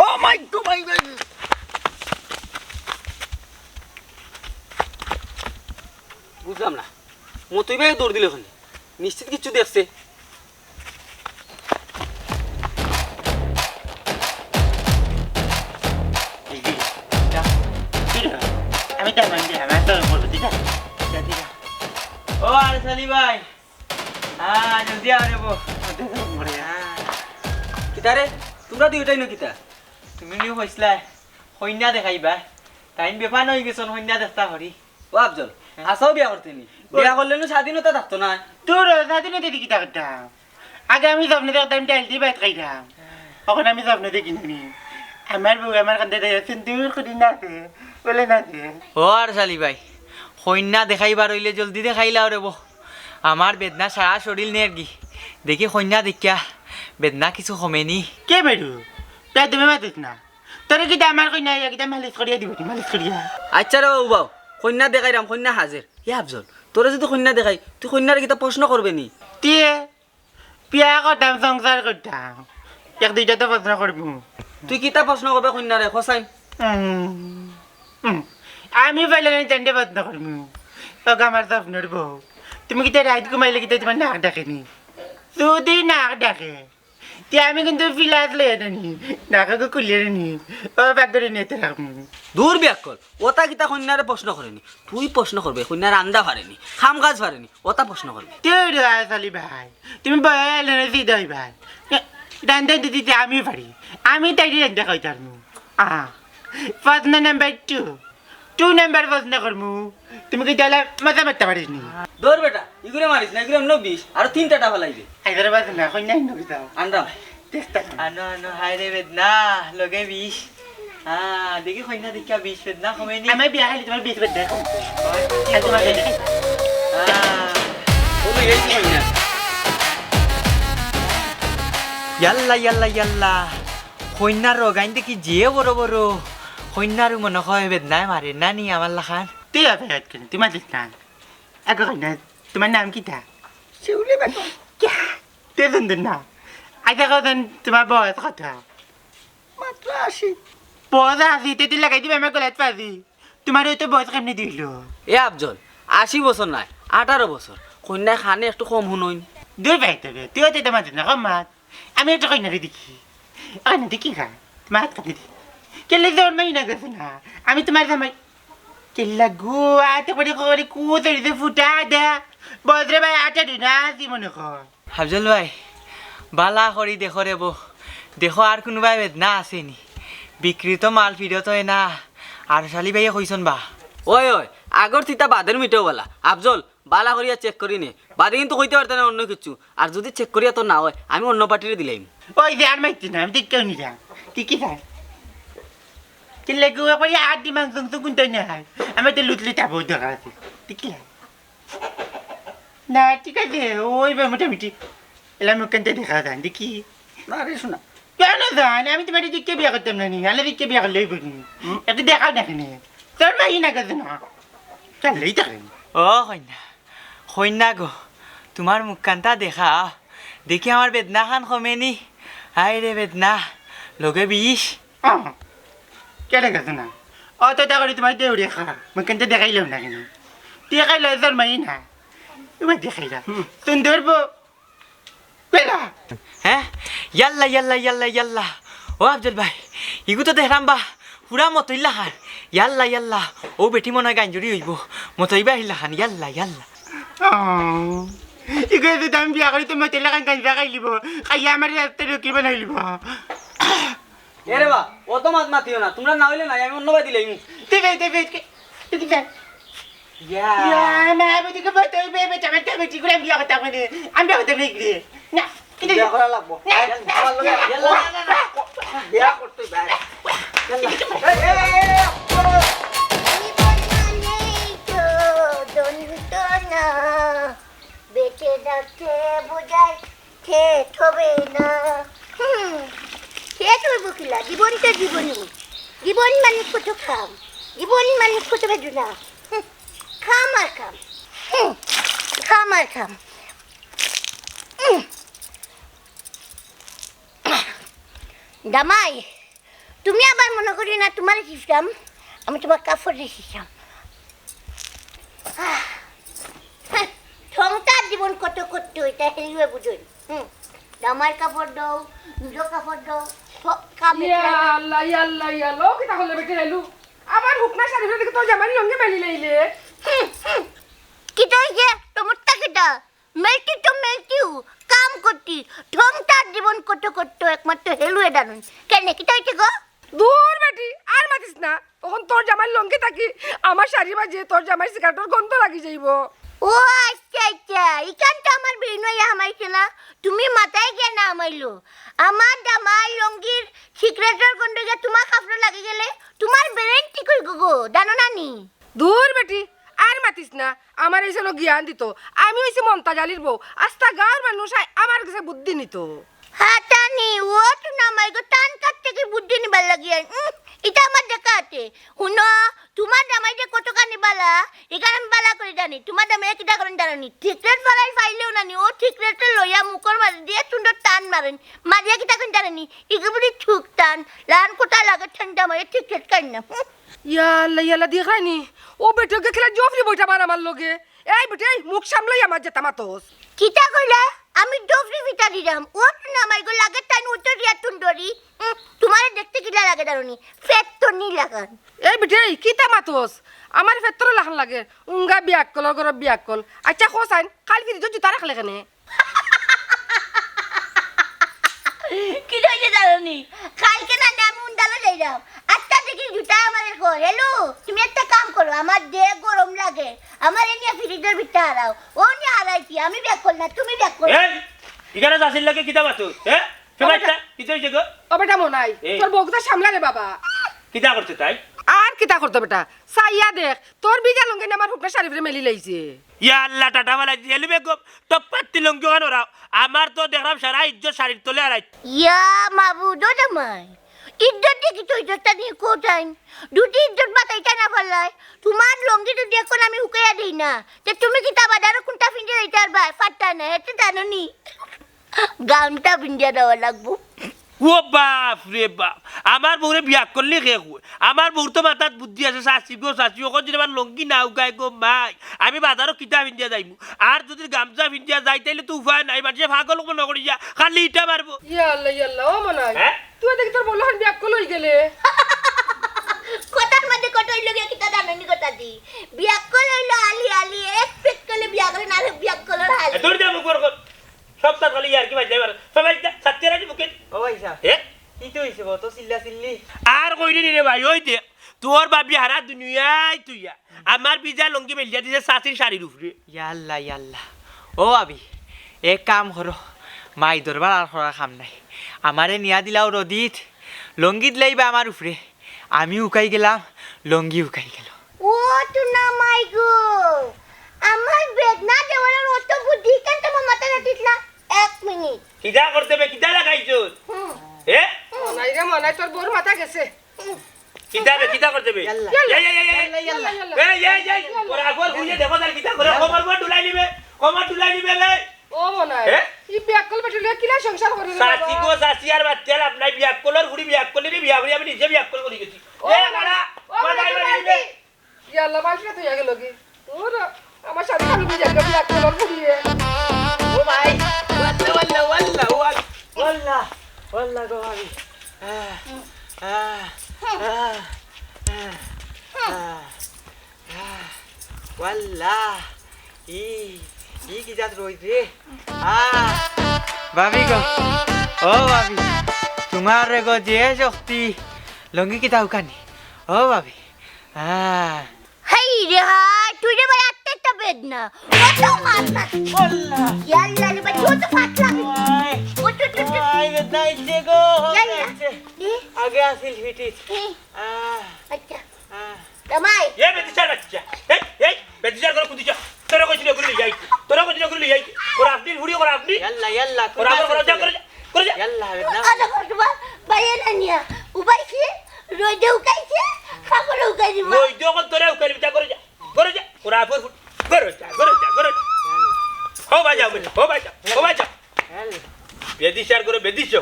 Oh my God, ভাই, ভাই। বুঝলাম না, মতুই ভাই দৌড় দিল ওখানে, নিশ্চিত কিছু দেখছে। এই যে, যা, তুই যা। আমি তো আমার যে, আমার তো বলবো, তুই যা। যা, তুই যা। ও, আরে সালি ভাই। আ, জলদি আও রে বো। মরে যা। আ। কিতা রে? তোমরা দুইটাই না কিতা? তুমি নিও কইছলায়, কইন্যা দেখাইবা। তাইন বেফান অই গেছইন, কইন্যা দেখতা করি। ও আফজল, হ্যাঁ। আশাও বিয়া করতে নি? বিয়া করলে নু স্বাধীনতা থাকতো না। তোর স্বাধীনতা দেখি থাকতাম। আগে আমি স্বপ্ন দেখতাম, ডাইল দি ভাত খাইতাম। অখন আমি স্বপ্ন দেখি না নি। আমার বউ আমার কান্দে দেয়, সুন্দর করি নাচে, বলে নাচে। ও আর সালি ভাই, কইন্যা দেখাইবার অইলে জলদি দেখাইলাও রে বো। আমার বেদনা সারা শরীল নেরগি। দেখি কইন্যা দেখিয়া বেদনা কিছু কমে নি। কে বেরু? বেদমে মাতিস না। তোরে কিতা আমার কইন্যা, ইয়া কিতা মালিশ করিয়া দিব, তুই মালিশ করিয়া। আচ্ছা রে বাবু, কইন্যা দেখাইরাম, কইন্যা হাজির। ইয়া আফজল, তোরে যদি কইন্যা দেখাই, তুই কইন্যারে কিতা প্রশ্ন করবে নি? তে বিয়া করতাম, সংসার করতাম, এক দুইটা তো প্রশ্ন করবো। তুই কিতা প্রশ্ন করবে কইন্যারে, কছাইন? উম, উম, আমি পাইলে না তিনটা প্রশ্ন করবো। ওগো আমার স্বপ্নর বউ, তুমি কিতা রাইত ঘুমাইলে কিতা তোমার নাক ডাকে নি? যদি নাক ডাকে, তে আমি কিন্তু ফিলাত লইয়া নানি, নাকগু খুলিয়া নানি, ও পাকঘরে নিতে রাখমু। দূর বিয়াক্কল, ওটা কিতা কইন্যারে প্রশ্ন করে নি? তুই প্রশ্ন করবে, কইন্যা রান্দা পারে নি, কাম কাজ পারে নি, ওটা প্রশ্ন করবে। তে রে আয় সালি ভাই, তুমি বয়ালে না সিধা হই ভাই। রান্দা দিতে আমি পারি, আমি তাই রান্দা খাইতাম। আ, প্রশ্ন নাম্বার টু। টু নাম্বার প্রশ্ন করমু, তুমি কিতা মজা মারতা পারিস নি? দৌড় বেটা, ইগুরে মারিস না, ইগুরে অন্য বিষ, আরো তিনটা টা ফালাই দে। আইদারে বাদ না, কইন্যা ইন্ন কিতা? আনরাম। দেখতা না। আনো, আনো, হায় রে বেদনা, লগে বিষ। হ্যাঁ, দেখি কইন্যা দেখিয়া বিষ বেদনা কমে নি। আমার বিয়া হইলে তোমার বিষ বেদনা কমবে। আর তোমার বেদনা। হ্যাঁ। ও ভাই, এই কি কইন্যা? ইয়াল্লা, ইয়াল্লা, ইয়াল্লা। কইন্যার রোগাইন দেখি যে বড় বড়। কইন্যারও মনে হয় বেদনায় মারে না নি আমার লাখান। তুই আবে আটকে নি, তুই মাতিস না। আগে কইন্যা, তোমার নাম কিতা? শিউলি বেগম। কিয়া? তে সুন্দর না। আচ্ছা, কতন তোমার বয়স কত? মাত্র আশি। বয়স আশি, তে তুই লাগাই দিবে আমার গলাত ফাঁসি। তোমার ওই তো বয়স কেমনে দিল? এ আফজল, আশি বছর নায়, আঠারো বছর। কইন্যায় কানে একটু কম হুনইন। দূর ভাই তবে, তুই ওই তো মাতিস না, কম মাত। আমি একটা কইন্যারে দেখি। আরে দেখি খা, তোমার হাত কাটে দি। কেলে জন্মাই না গেছে না? আমি তোমার জামাই। কেল্লা গো, আতে করে করে কুত হইছে ফুটা দে। বদরে ভাই আটা দিনা জীবনে কর। আফজল ভাই, বালা করি দেখো রে বো, দেখো আর কুনু ভাই বেদনা আছেনি? বিক্রিত মাল ফিরত অয় না। আর শালি ভাইয়ে কইছন বা? ওই, ওই, আগর চিতা বাদের মিটাও বালা। আফজল, বালা করিয়া চেক করি নে, বাদে কিন্তু কইতে পারতে না অন্য কিছু। আর যুদি চেক করিয়া তো না অয়, আমি অন্য পার্টিরে দিলাইমু। ওই যে আর মাইতি না, আমি দেখতেও নি যা। কি কি স্যার? কি লাগে ও করে আর দিমাগ জংতো কুনটা না হয়? আমি তো লুটলি টাবো দেখা আছে। ঠিক কি? না, ঠিক আছে, ওই বা মোটামুটি। এলা মুখখানটা দেখা যায়, দেখি। না রে শোনা। কেন জান? আমি তোমার দিকে বিয়া করতাম না নি, আলে দিকে বিয়া করলে হইব নি। একটু দেখাও না কেনে? তোর ভাই না গেছে না। চললেই থাকে। ও কইনা, কইনা গো, তোমার মুখখানটা দেখা। দেখি আমার বেদনা খান কমেনি। আয় রে বেদনা, লগে বিষ। আহ, কেটে গেছে না। অত তা করে তোমার দেউরে খা। মুখখানটা দেখাইলাম না কেনে? দেখাইলে তোর মাই না। এবার দেখাইলা। সুন্দর বউ। বেলা। হ্যাঁ? ইয়াল্লা, ইয়াল্লা, ইয়াল্লা, ইয়াল্লা। ও আফজল ভাই, ইগু তো দেখরাম বা, পুরা মতইল্লা খান। ইয়াল্লা, ইয়াল্লা। ও বেটি মনে হয় গাঞ্জুরি হইব। মতইবা হিল্লা খান। ইয়াল্লা, ইয়াল্লা। আহ, ইগু যদি আমি বিয়া করি তো মতইল্লা খান গাঞ্জা খাই লিব। খাইয়া আমার রাস্তা রুটি বানাই লিব। এরে বা, অত মাত মাতিও না। তোমরা না হইলে নাই, আমি অন্য বাই দিলাইমু। দেবে, দেবে, দেবে। ইয়া। ইয়া, মা, বেটিকে বলতে হইবে, বেটা, বেটা, বেটি করে আমি বিয়া করতে হবে না। আমি বিয়া করতে হবে না, এগুলি। না, কিন্তু বিয়া করা লাগবো। না, না, আমার লগে না, বিয়া না, না, না, না। বিয়া করতে হইবে। ইয়াল্লা। এই, এই, এই, এই, এই। জীবন মানেই তো যন্ত্রণা, বেঁচে থাকতে বোঝায় শেষ হবে না। হুম, শেষ হইব কিলা? জীবন তো জীবনই। জীবন মানে কত খাম, জীবন মানে কত বেদনা। হুম, খাম আর খাম। হুম, খাম আর খাম। হুম। জামাই, তুমি আবার মনে করি না তোমারে শিখতাম, আমি তোমার কাপড় দিয়ে শিখতাম। আহ, হ্যাঁ, সংসার জীবন কত করতে হইতে হেলিয়ে বুঝুন। হুম, জামাই কাপড় দাও, নিজের কাপড় দাও, সব কামে ইয়া আল্লাহ, ইয়া আল্লাহ, ইয়া আল্লাহ, ও কিতা করলে বেটি এলু? আবার হুকনা শাড়ি ফেলে দেখি তোর জামাই লঙ্গে মেলি লইলে। হুম, হুম। কিতা হইছে? তোমরটা কিতা? মেলতি তো মেলতিউ, কাম করতি, ঠংটার জীবন কত করতো একমাত্র হেলুয়ে জানুন। কেনে, কিতা হইছে গো? দূর বেটি, আর মাতিস না। অখন তোর জামাইর লঙ্গি থাকি আমার শাড়ি বাজে তোর জামাইর সিগারেটর গন্ধ লাগি যাইব। ও আচ্ছা, আচ্ছা, ইখান তো আমার ব্রেইনো ইয়া হামাইছে না। তুমি মাথায় গিয়া না হামাইলো। আমার জামাইর লঙ্গির সিগারেটর গন্ধ গিয়া তোমার কাপড় লাগি গেলে তোমার ব্রেইন ঠিক হইব গো, জানো না নি? দূর বেটি, আর মাতিস না, আমার এই জন্য জ্ঞান দিত। আমি হইছি মন্তাজ আলীর বউ, আস্তা গাঁওর মানুষ আয় আমার গেছে বুদ্ধি নিত। হাতানি, ও তো না মাই গো, তান কাছ থেকে বুদ্ধি নিবার লাগি আই। উম, ইটা আমার দেখা আছে। হুনো, তোমার জামাই যে কতখানি বালা, ইখান আমি বালা করি জানি। তোমার জামাই কিতা করেন জানো নি? সিগারেট ফালাই ফাইলেও না নি, ও সিগারেটে লইয়া মুখর মাঝে দিয়া সুন্দর টান মারেন। মারিয়া কিতা করেন জানো নি? ইগে বুঝি ছুক টান, লান কোথায় লাগে ঠান্ডা মারে সিগারেট খাই না। হুম। ইয়াল্লা, ইয়াল্লা, দেখায়নি। ও বেটি, ওকে খেলা জফরি বইটা মার আমার লগে। এই বেটি, এই মুখ সামলাই আমার যেতা মাতস। কিতা কইলে? আমি জফরি ফিতা দিলাম। ও না মাই গো, লাগে তাই উত্তর দিয়া তুন্দরি। উম, তোমারে দেখতে কিলা লাগে জানো নি? ফেত্তনি লাগান। এই বেটি, এই কিতা মাতস? আমার ফেত্তর লাখান লাগে। উঙ্গা বিয়াক্কলর ঘরর বিয়াক্কল। আচ্ছা, কও চাইন, কাল ফিরি তো জুতা রাখলে কেনে? কি হইছে জানো নি? কালকে না নে আমি উন্ডালো যাইরাম। আচ্ছা দেখি জুতা আমারে কর। হ্যালো, তুমি একটা কাম করো, আমার যে গরম লাগে, আমারে নিয়া ফ্রিজর ভিতরে হারাও। ও নিয়া হারাইছি, আমি ব্যাক কর না, তুমি ব্যাক করো। এই, ইখানো চাচির লগে কিতা মাতো? হ্যাঁ? ও বেটা। কিতা হইছে গো? ও বেটা মনাই, এই। তোর বউগুতা সামলা রে বাবা। কিতা করছে তাই? আর কিতা করতো বেটা? চাইয়া দেখ, তোর ভিজা লুঙ্গি আমার হুকনা শাড়ি ফিরে মেলি লাইছে। ইয়া আল্লাহ, টাটা বালাই, এলু বেগম, তো পাত্তি লুঙ্গি ওখানে ওরা। আমার তো দেখলাম সারা ইজ্জত শাড়ির তলে হারাই। ইয়া মাবুদ, ও জামাই, ইজ্জত দিয়ে কি তুই ইজ্জতটা নিয়ে কোথায়? দুটি ইজ্জত বাঁচাইতে না পারলাই, তোমার লুঙ্গি যদি এখন আমি হুকাইয়া দেই না, যে তুমি কিতা বাজারো কোনটা ফিরে দিতে পারবায়? পারতায় না, এতে জানো নি? গাউনটা ফিরে দেওয়া লাগবো। ও বাফ রে বাফ, আমার বউরে বিয়া করলে কে কয়? আমার বউর তো মাথাত বুদ্ধি আছে, চাচি গো চাচি, অখন যদি আমার লুঙ্গি না উকায় গো মাই, আমি বাজারো কিতা পিন্দিয়া যাইমু? আর যদি গামছা পিন্দিয়া যাই, তাইলে তো উপায় নাই, মানষে পাগল মনো করিয়া খালি ইটা মারবো। ইয়া আল্লাহ, ইয়া আল্লাহ, ও মনাই, হ্যাঁ? তুই দেখি তোর বউর লাখান বিয়াক্কল অইগেলে। কথার মাঝে কত অইলো গিয়া কিতা জানো নি কথা দি? বিয়াক্কল অইলো আলি আলি, এক পেক্কলে বিয়া করে না, আরেক বিয়াক্কলর হালি। এ, দূর যা, মুখ বন্ধ কর। সব তার খালি ইয়ার্কি বাজাইবার। সবাই যা, সাথে রাখি মুখে। ও ভাই সাহেব, এ? কিতা অইছে গো? অত চিল্লা চিল্লি। আর কইরে নি রে ভাই, ওই দে, তোর ভাবি হারা দুনিয়াত থুইয়া আমার ভিজা লুঙ্গি মেলিয়া দিছে চাচির শাড়ির উপরে। ইয়াল্লা, ইয়াল্লা। ও ভাবি, এক কাম করো, মাই দরবার আর করার কাম নাই। আমারে নিয়া দিলাও রদিত, লুঙ্গি দিলাইবা আমার উপরে, আমি উকাই গেলাম, লুঙ্গি উকাই গেল। ও তুনা মাই গো, আমার বেদনা দেওয়ার অত বুদ্ধি কেন তোমার মাথাত আটিস না? এক মিনিট। কিতা করতে বে, কিতা লাগাইছস? হুম। এ? মনাই রে মনাই, তোর বউর মাথা গেছে। হুম। কিতা বে, কিতা করতে বে? ইয়াল্লা। এই, এই, এই, এই। ইয়াল্লা, ইয়াল্লা। এই, এই, এই। ইয়াল্লা। ওরা আগর ঘুরিয়ে দেখো তার কিতা করে, কমর মর ডুলাই নিবে, কমর ডুলাই নিবে রে। ও মনাই, এ? ই বিয়াক্কল বেটি লইয়া কিলা সংসার করে রে বাবা? চাচি গো, চাচি আর বাচ্চা লাভ নাই, বিয়াক্কলর ঘুরি বিয়াক্কল রে, বিয়া ঘুরি আমি নিজে বিয়াক্কল করি গেছি। ও এ, মনাই, কারা? ও মনাই, মনাই, মনাই, মনাই। ইয়াল্লা, মানষে তো ইয়া গেল কি? ওরা আমার সাথে খালি বুঝে গেল, বিয়াক্কলর ঘুরিয়ে। ও ভাই, ওয়াল্লা, ওয়াল্লা, ওয়াল্লা, ওয়াল্লা, ওয়াল্লা গো ভাবি। আহ, আহ, আহ, আহ, আহ, আহ, ওয়াল্লা, ই, ই কি জাত রইদ রে? আহ, ভাবি গো, ও ভাবি, তোমার রে গো যে শক্তি, লুঙ্গি কিতা উকানি? ও ভাবি, আহ। হাই রে হাই, তুই রে ভাই, আত্মা একটা বেদনা। অত মাত না। আল্লাহ। ইয়াল্লা রে ভাই, তুই তো পাতলা। ওই। ও তো, তো, তো। ওই, বেদনা আইছে গো, ইয়াল্লা। আইছে। এ? আগে আসিল হিটিস। এ? আহ। আচ্ছা। আহ। জামাই। এ বেদিশার বাচ্চা। এই, এই, বেদিশার ঘরে কুদিশা। তোরা কইছিলি ওগুলো লই যাই। তোরা কইছিলি ওগুলো লই যাই। ওরা আপনি, ঘুরি ওরা আপনি। ইয়াল্লা, ইয়াল্লা, ওরা আমার ঘরে যা, করে যা, করে যা। ইয়াল্লা, বেদনা। আরে বাবা, ভাই এনে নিয়া। উবাইছি, রইদে উকাইছে, কাপড়ে উকাই দিব। রইদে অখন তোরে উকাই দিব, যা করে যা। করে যা, ওরা ফোর ফুট। করে যা, করে যা, করে যা। হো ভাই যাও, হো ভাই যাও, হো ভাই যাও। বেদিশার করে বেদিশ।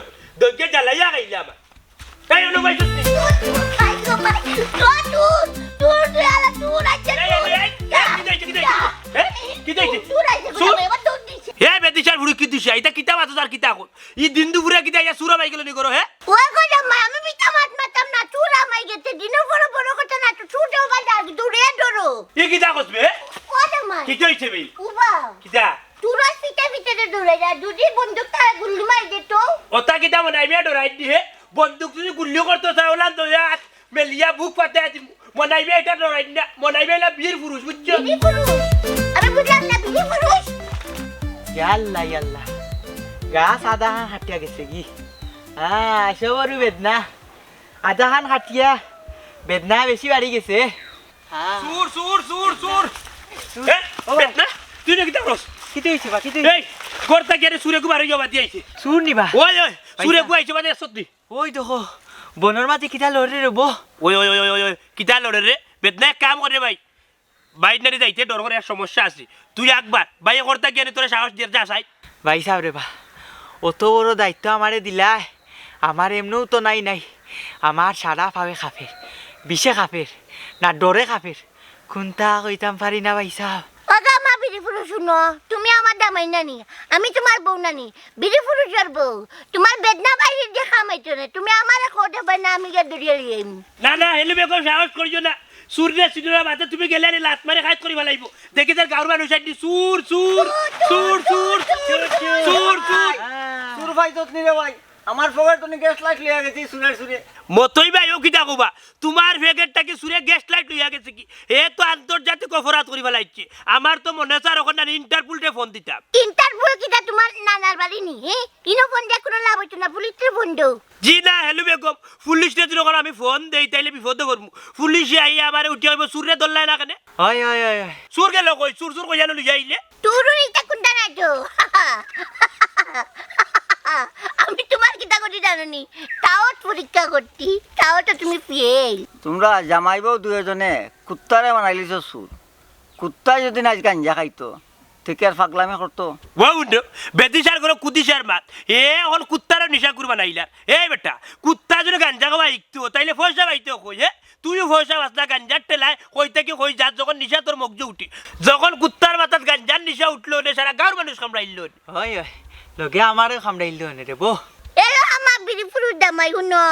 দইকে জ্বালাইয়া খাইলে আমার। এই, অনু ভাই, সত্যি। দূর, দূর, ভাই গো, ভাই। দূর, দূর, দূর, দূর, আলা, দূর, আইছে, এই, এই, দূর। এই, এই, কিতা অইছে, কিতা অইছে? হ্যাঁ? কিতা অইছে? দূর আইছে, সুর? এবার দৌড় দিছে। এ, বেদিশার বুড়ি কি দিছে? ইটা কিতা মাতো তার কিতা এখন? ই দিন দুপুরে কিতা ইয়া সুরা ভাই গেল নি করো, হ্যাঁ? ওই গো জামাই, আমি মিছা মাত মাততাম না, চুর আমায় গেছে, দিনও বড় বড় কথা না, তো চুর যাও বা যাও, দূরে ধরো। ই কিতা কস বে? ও জামাই। কিতা অইছে বে? উবা। কিতা? চুর আর পিঠে পিঠে রে ধরে যা, যদি বন্দুক তারা গুল্লি মারি দে তো। ওটা কিতা মনে হয় ডরাই দি হে? বন্দুক যদি গুল্লি করতো চাও না তো হাত মেলিয়া বুক পাতে আছি। মনাইবে এটা ডরাই না, মনাইবে না বীর পুরুষ, বুঝছো? বিড়ি পুরুষ? আমি বুঝলাম না, বিড়ি পুরুষ? ইয়াল্লা, ইয়াল্লা। গাছ আধা হান হাটিয়া গেছে কি? আহ, সবরু বেদনা। আধা হান হাটিয়া বেদনা বেশি বাড়ি গেছে। হ্যাঁ। চুর, চুর, চুর, চুর। চুর। এ, ও ভাই। বেদনা, তুই না কিতা করস? কিতা অইছে বা, কিতা অইছে? এই, ঘর থাকি আরে চুরে গু বারই যাবা দি আইছে। চুর নি বা? ওই, ওই, চুরে পয়সা। গু আইছে বাদে সত্যি। ওই দেখো, বনর মাঝে কিতা লড়ে রে বো? ওই, ওই, ওই, ওই, ওই, ওই, কিতা লড়ে রে? বেদনা এক কাম করে ভাই। বাইর নারি যাইতে ডর করে, এক সমস্যা আছে। তুই একবার, ভাই, করতা গিয়া তোরে সাহস দিয়ে যা চাই। ভাই সাহেব রে বা, অত বড় দায়িত্ব আমারে দিলায়, আমার এমনেও তো নাই নাই। আমার সারা পাওয়ে কাঁপের, বিষে কাঁপের, না ডরে কাঁপের। কুনতা কইতাম পারি না ভাই সাহেব। ও গো মা বিড়ি পুরুষ, হুনো, তুমি আমার জামাই নানি, আমি তোমার বউ নানি, বিড়ি পুরুষর বউ। তোমার বেদনা বাইরে দিয়ে কামাইতো না, তুমি আমারে খোঁজে পাই না, আমি গিয়ে দৌড়িয়ে লিয়ে আইমু। না, না, হেলু বেগম, সাহস করিও না। চুর রে, চুর রে, মাঝে তুমি গেলে আরে লাত মারে খাইত করি ফালাইবো। দেখি তার গাঁওর মানুষ আইনি, চুর, চুর, চুর, চুর, চুর, চুর, চুর। চুর ভাই, যত্নি রে ভাই। আমার পকেট তনে গ্যাস লাইট লইয়া গেছি চুরের চুরে। মতই ভাই, ও কিতা কবা? তোমার পকেট থাকি চুরে গ্যাস লাইট লইয়া গেছে কি? এ তো আন্তর্জাতিক অপরাধ করি ফালাইছে। আমার তো মনে হয় স্যার ওখানে ইন্টারপোলরে ফোন দিতাম। ইন্টারপোল কিতা তোমার নানার বাড়ি নি? হে? ইনো ফোন দিয়া কোনো লাভ হইতো না, পুলিশরে ফোন দেও। জি না, হেলু বেগম, পুলিশরে যদি ওখানে আমি ফোন দেই, তাইলে বিপদে পড়মু। পুলিশে আইয়া আমারে উঠিয়া কইবো, "চুররে ধরলায় না কেনে?" হয়, হয়, হয়, হয়। চুর গেল কই? চুর চুর কইয়া লইয়া আইলে? চুরুর ইটা কুনটা নাই তো। আমি তোমার কিতা করি জানো নি? তাও পরীক্ষা করতি, তাও তো তুমি ফেল। তোমরা জামাই বউ দুইজনে কুত্তারে বানাইলিছো চুর। কুত্তায় যদি না আজ গাঞ্জা খাইতো, তে কিয়ার ফাগলামি করতো? ও উন্ড, বেদিশার ঘরো কুদিশার মাত। এ অখন কুত্তারও নিশাকুর বানাইলা। এ বেটা, কুত্তা যদি গাঞ্জা খাওয়া হিকতো, তাইলে পয়সা পাইতো কই, হে? তুইও পয়সা পাস না গাঞ্জার ঠেলায়, কই থাকি কই যার যখন নিশা তোর মগজো উঠি। যখন কুত্তার মাথাত গাঞ্জার নিশা উঠলো নে, সারা গাঁওর মানুষ কামড়াইল নে। অয়, অয়, লগে আমারেও কামড়াইল নে রে বো। এ আমার বিড়ি ফুরুর দামাই হুনো,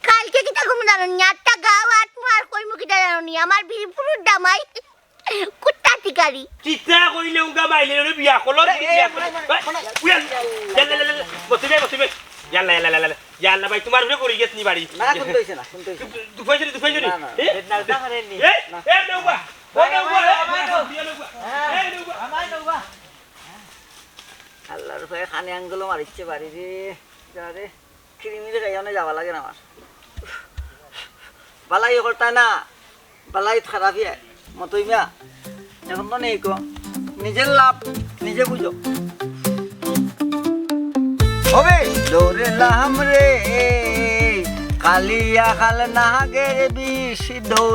কাইলকে কিতা কইমু জানো নি? আটটা গাঁও আট মার কইমু কিতা জানো নি? আমার বিড়ি ফুরুর দামাই কুত্তা শিকারি। কিতা কইলে উগা মাইলে ওরে বিয়া করলো, এ, এ, বিয়া করলো। মনে, মনে, মনে। উয়াল, ইয়াল্লা, ইয়াল্লা, ইয়াল্লা, বসে বে, বসে বে। ইয়াল্লা, ইয়াল্লা, ইয়াল্লা, ইয়াল্লা। ইয়াল্লা ভাই, তোমার উপরে পড়ি গেছে নি বাড়ি? না, কুন্তা অইছে না, কুন্তা অইছে না। দু-, দুফাইছো নি, দুফাইছো নি? না, না, এ? না, না, না, না। এ, এ, নেউবা, ও ভাই, নেউবা, আমার, এ, আমার, আমার, আমার, এ, নেউবা। আমার নেউবা। আল্লাহর ভয়ে খানে আঙ্গুলো মারিচ্ছে বাড়ি রে। যা রে, কিরিমিরি খাইয়া অনে যাওয়া লাগে না আমার। বালাই করতা না, বালাই খারাপই হয়। মতই মিয়া, এখন তো নেই কো। নিজের লাভ নিজে বুঝো। হবে। দৌড়েলাম রে, কালিয়া খাল নাগের বিষ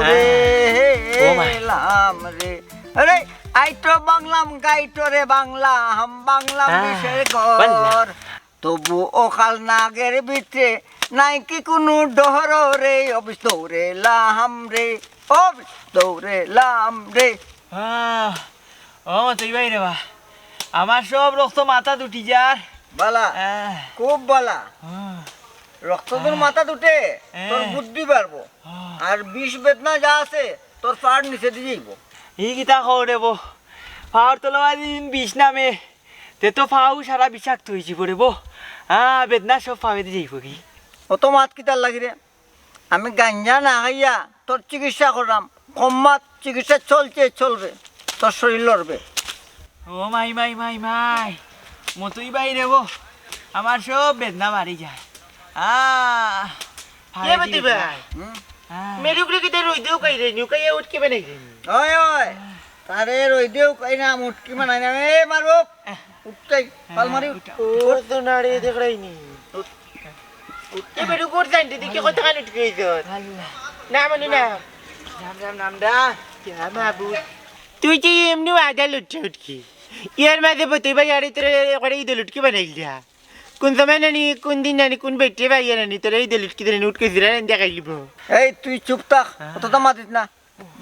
হ্যাঁ। ও মা। দৌড়েলাম রে। আরে, আইটো বাংলাম, গাইটো রে বাংলা, হাম বাংলাম হ্যাঁ। বিষের বাংলা। ঘর। তবু অখাল নাগের ভিতরে নাই কি কুনু ডহর রে, অফিস দৌড়েলাম রে, অফিস দৌড়েলাম রে। আহ, ও তুই ভাই রে বা, আমার সব রক্ত মাথাত উঠি যার। বালা, আহ। খুব বালা। আহ। রক্ত তোর আহ। মাথাত উঠে, তোর আহ। বুদ্ধি বাড়বো। আহ। আর বিষ বেদনা যা আছে, তোর পার নিচে দিয়ে যাইব। ই কিতা কও রে বো, পার তলাবাদি দিন বিষ নামে, তে তো পাও সারা বিষাক্ত হয়ে যাবো রে বো। আহ, বেদনা সব পাওয়ে দিয়ে যাইব কি? অত মাত কিতার লাগি রে? আমি গাঞ্জা না খাইয়া তোর চিকিৎসা করলাম, কম মাত চিকিৎসা চলছে, চলবে, তোর শরীর লড়বে। ও মাই, মাই, মাই, মাই, মতই ভাই রে বো, আমার সব বেদনা মারি যায়। আহ, কে বেটি ভাই? হুম? আহ। মেরুকরে কিতা রইদেও কাই রে, নিউ কাইয়া উঠকে বানাই রে। ওই, ওই, তারে রইদেও কাই না, মুটকি বানাই না, এ মারুক, উঠকাই, পাল মারি উঠ। উঠা। ওর তো নাড়ে দেখরাই নি। উঠ। এ বেরু কর জানতে দেখি কত খান উঠকে হইছ। আল্লাহ। না মানে না। রাম রাম নাম দা। ইয়া মাবুদ। তুই যে এমনি আদা লুটছে উঠকি। এর মাঝে বতই ভাই আরে তোরে করে ইদে লুটকি বানাইল দিয়া। কোন সময় নানি, কোন দিন নানি, কোন বেটে ভাই নানি, তোরে ইদে লুটকি দিলে উঠকে জিরা রান দেখাইলিব। এই তুই চুপ থাক, হ্যাঁ। অত তো মাতিস না।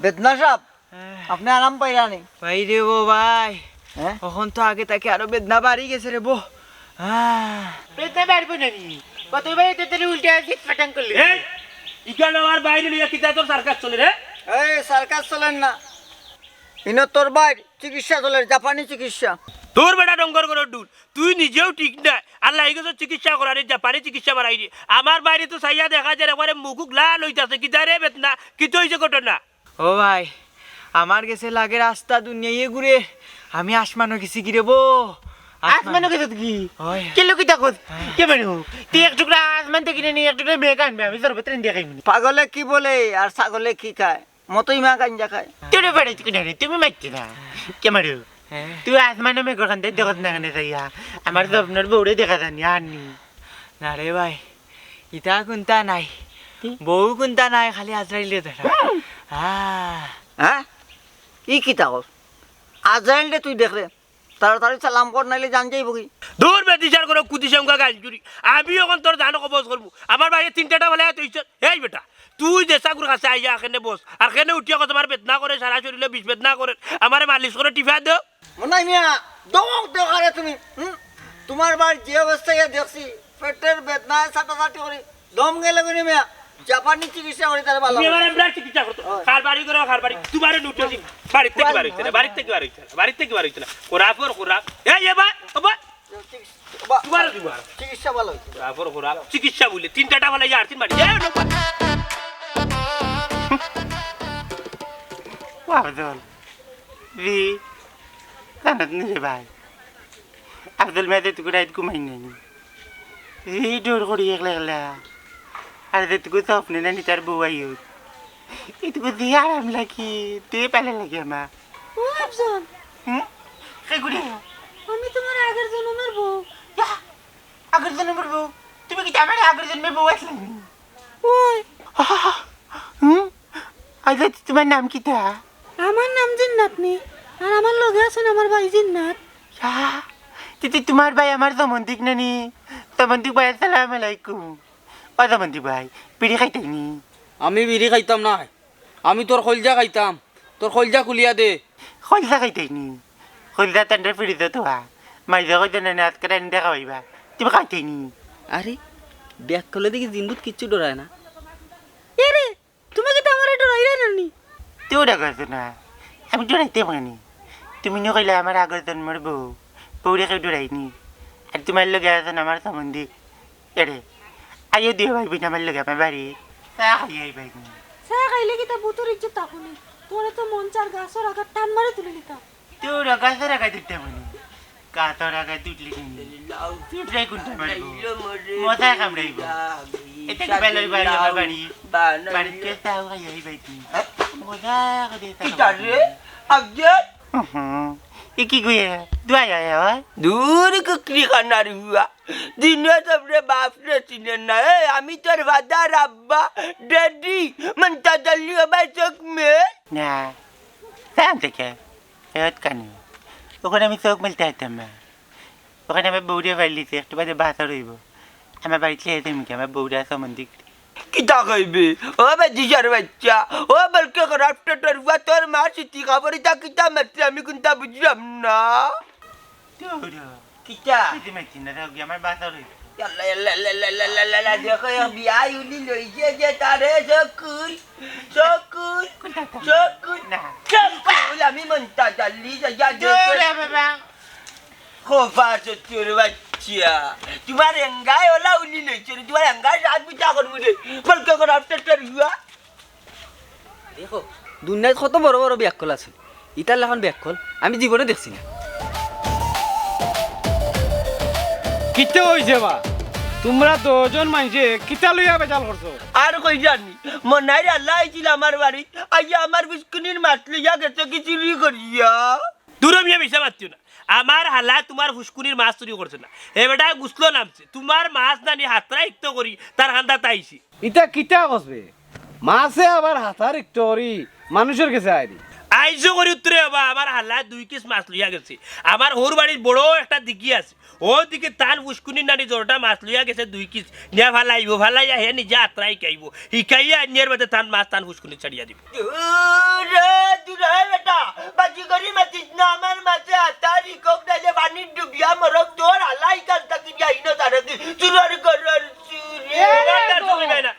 বেদনা সাহেব, হ্যাঁ। আপনি আরাম পাইরা নি? ভাই রে বো ভাই, হ্যাঁ? অখন তো আগে থাকি আরো বেদনা বাড়ি গেছে রে বো। হ্যাঁ। বেদনা বাড়বো না নি? কত ভাই তো তোর উল্টে আসি ফাটাং করলি। এই, ইখান আমার বাইরে লইয়া কিতা তোর সার্কাস চলে রে? এই সার্কাস চলের না। ইনো তোর বাইর চিকিৎসা চলের, জাপানি চিকিৎসা। তোর বেটা ডঙ্গর গরুর ডুল, তুই নিজেও ঠিক নাই। আর লাগি গেছে চিকিৎসা করার, এই জাপানি চিকিৎসা বাড়াই রে। আমার বাইরে তো চাইয়া দেখা যায় একবারে মুখুক লাল হইতাছে। কিতা রে বেদনা? কিতা হইছে ঘটনা? ও ভাই, আমার গেছে লাগে রাস্তা দুনিয়ায় ঘুরে, আমি আসমানো গেছি গিরে বো। আসমানো গেছত কি? ওই। কে লোক কিতা কত? হ্যাঁ। কে বেরু? তুই এক টুকরা আসমান থেকে নিয়ে এক টুকরা মেঘ আনবে, আমি তোর ভেতরে দেখাই মনে। পাগলে কি বলে আর ছাগলে কি খায়? মতই মা গাঞ্জা খায়। তোরে বেড়াইতে কিনা রে, তুমি মারতে না। কে মারো? হ্যাঁ। তুই আসমানো মেঘর খান দেখত না কেনে চাইয়া? আমার স্বপ্নর বউরে দেখা জানি আর নি। না রে ভাই, ইতা কুন্তা নাই। কি? বউ কুন্তা নাই, খালি আজরাইলে দেখা। হ্যাঁ। হ্যাঁ? ই কিতা কস? আজরাইলরে তুই দেখরে? তাড়াতাড়ি সালাম কর, নাইলে জান যাইব কি? দূর বেদিশার ঘরো কুদিশা উঙ্গা গাঞ্জুরি। আমি অখন তোর জান কবজ করমু। আমার বাইরে তিনটা ফালাইয়া তুই চল। এই বেটা, তুই যে চাকুর কাছে আইয়া কেনে বস। আর কেনে উঠিয়া কত আমার বেদনা করে, সারা শরীরে বিষ বেদনা করে। আমারে মালিশ করে টিপা দেও। মনাই মিয়া, দমক দেও আরে তুমি, হুম? তোমার বার যে অবস্থা ইয়া দেখছি, পেটের বেদনায় ছাটাছাটি করি, দম গেলে গুনি মিয়া, জাপানি চিকিৎসা করি তারে ভালো তুমি করে। আমার এমরা চিকিৎসা করতো। হয়। খার বাড়ি করো, খার বাড়ি। তোমারে নুটে দিন। বাড়ির থেকে বার হইতে না, বাড়ির থেকে বার হইতে না, বাড়ির থেকে বার হইতে না। খরাফর খরাফ। এই, এ বা, ও বা, চিকিৎসা, বা, তোমারে দিব আর। চিকিৎসা ভালো হইছে। খরাফর খরাফ। চিকিৎসা বলে, তিনটা টাকা লাগে আর তিন বাড়ি। এই, ও বা। ও আফজল, জি, জানাত নি রে ভাই? আফজল মিয়া যেটুকু রাইত ঘুমাই নানি। জি, ডর করি একলা একলা। আর যেটুকু স্বপ্নে নানি তার বউ আইও। এটুকু যে আরাম লাগে, তে ভালা লাগে আমার। ও আফজল। হুম? কে গুড়ি? আমি তোমার আগের জন্মের বউ। ইয়া, আগের জন্মের বউ? তুমি কি আমার আগের জন্মের বউ আসলে? ওই। হুম? আচ্ছা, তোমার নাম কিতা? আমার নাম জিন্নাতনি। আর আমার লগে আছইন আমার ভাই জিন্নাত। ইয়া, তে, তে তুমার ভাই আমার সমন্দিক নানি? সমন্দিক ভাই, আসসালামু আলাইকুম। ও সমন্দিক ভাই, বিড়ি খাইতায় নি? আমি বিড়ি খাইতাম নায়, আমি তোর কইলজা খাইতাম। তোর কইলজা খুলিয়া দে। কইলজা খাইতায় নি? কইলজা তানরে ফ্রিজো থুয়া। মাইজে কইছে নানি আজকে রাইন্দা খাওয়াইবা। তুমি খাইতায় নি? আরে, বেয়াক্কলে দেখি জিন্দুত কিচ্ছু ডরায় না। এরে, তুমি কিতা আমারে ডরাইরায় নানি? তুমি ডরাইছো না, আমি ডরাইতাম কেনে? তুমি নু কইলা আমার আগর জন্মর বউ, বউরে কেউ ডরায় নি? আর তুমার লগে আছইন আমার সমন্দিক। এরে, আইও দুইও ভাই বইন আমার লগে আমার বাড়ি। চা খাইয়া আইবায় নি? চা খাইলে কিতা ভূতর ইজ্জত থাকবো নি? তোরে তো মন চার গাছর আগাত টান মারি তুলি নিতাম। তোর গাছর আগাত উঠতাম নি? গাছর আগাত উঠলে নি? তুই ট্রাই কোনটা মারবো? মজা কামড়াইবো। এটা কি বেলর বাড়ি, আমার বাড়ি? বাড়িতে চাও খাইয়া আইবায় নি? মজা করে চা কিতা রে? খাইবায় নি? আগে? হুম, হুম। এ কি কইয়া? দুয়াই আয়া হয়? দূর কুকরি খানার হুয়া। দিনে তোমরে বাপরে চিনে না। এ, আমি তোর ফাদার, আব্বা, ড্যাডি, মন্তাজ আলী, ও ভাই চোখ মে। না, জানতে কে? ফেরত কানি। ওখানে আমি চোখ মেলতে আইতাম না। ওখানে আমার বউরে ফাইলিছে, একটু বাদে বাসা রইব। আমার বাড়িতে এসে মুখে আমার বউরা সম্বন্ধে কিতা কইবে? ও বেদিশার বাচ্চা, ও বলকে করাপ্টেটর ফুয়া, তোর মা সিটি খবর ইতা কিতা মারছে আমি কুনটা বুঝলাম না। তোর কিতা? এই যে মাইছি না, যাও গিয়া আমার বাসা রইব। ইয়াল্লা, ইয়াল্লা, ইয়াল্লা, দেখো, এক বিয়াই উলি লইছে যে তারে চকুল, চকুল, কোনটা কোন? চকুল, না। চকুল, আমি মন্তাজ আলী, যা, যা, দূর দেখো। রে বাবা। খোফা চতুর বাচ্চা। তোমার এঙ্গায় ওলা উলি লইছে রে, তোমার এঙ্গায় রাত বিচা করবো রে। বলকে করাপ্টেটর ফুয়া। দেখো, দুনিয়াত কত বড় বড় বেয়াক্কল আছে, ইতার লাখান বেয়াক্কল আমি জীবনে দেখছি না। কিতা অইছে বা? তুমরা দুইজন মানষে কিতা লইয়া বেজাল করছো? আর কই জানি, মনাইর আল্লাহ আইছিল আমার বাড়িত, আইয়া আমার ফুসকুনির মাছ লইয়া গেছে কি চুরি করিয়া। দূর মিয়া, মিছা মাতিও না। আমার হালা তোমার ফুসকুনির মাছ চুরি করছে না। হে বেটা গুছলো নামছে, তোমার মাছ নানি হাতরা ইকতো করি তার হান্দাত আইছি। ইতা কিতা কসবে? মাছে আবার হাতার ইকতো করি মানুষর গেছে আইরি। আইজো করি উত্তরে বাবা, আমার হালা দুই কিস মাছ লইয়া গেছে। আমার হউর বাড়ির বড় একটা দিঘি আছে, ও দিঘি তান ফুসকুনির নানি জরটা মাছ লইয়া গেছে দুই কিস। নিয়া ফালাইবো, ফালাইয়া হে নিজে আত্রা হিকাইবো, হিকাইয়া আনিয়ার বাদে তান মাছ তান ফুসকুনি ছাড়িয়া দিবো। দূরে, দূরে বেটা, বাজি করি মাতিস না, আমার মাছে আতারি কোক ডালে পানি ডুবিয়া মরক, তোর আলাই কাল তাকি যাই না তারা কি চুরর ঘরর চুরে। এ, এবার তার তো কইবাই না।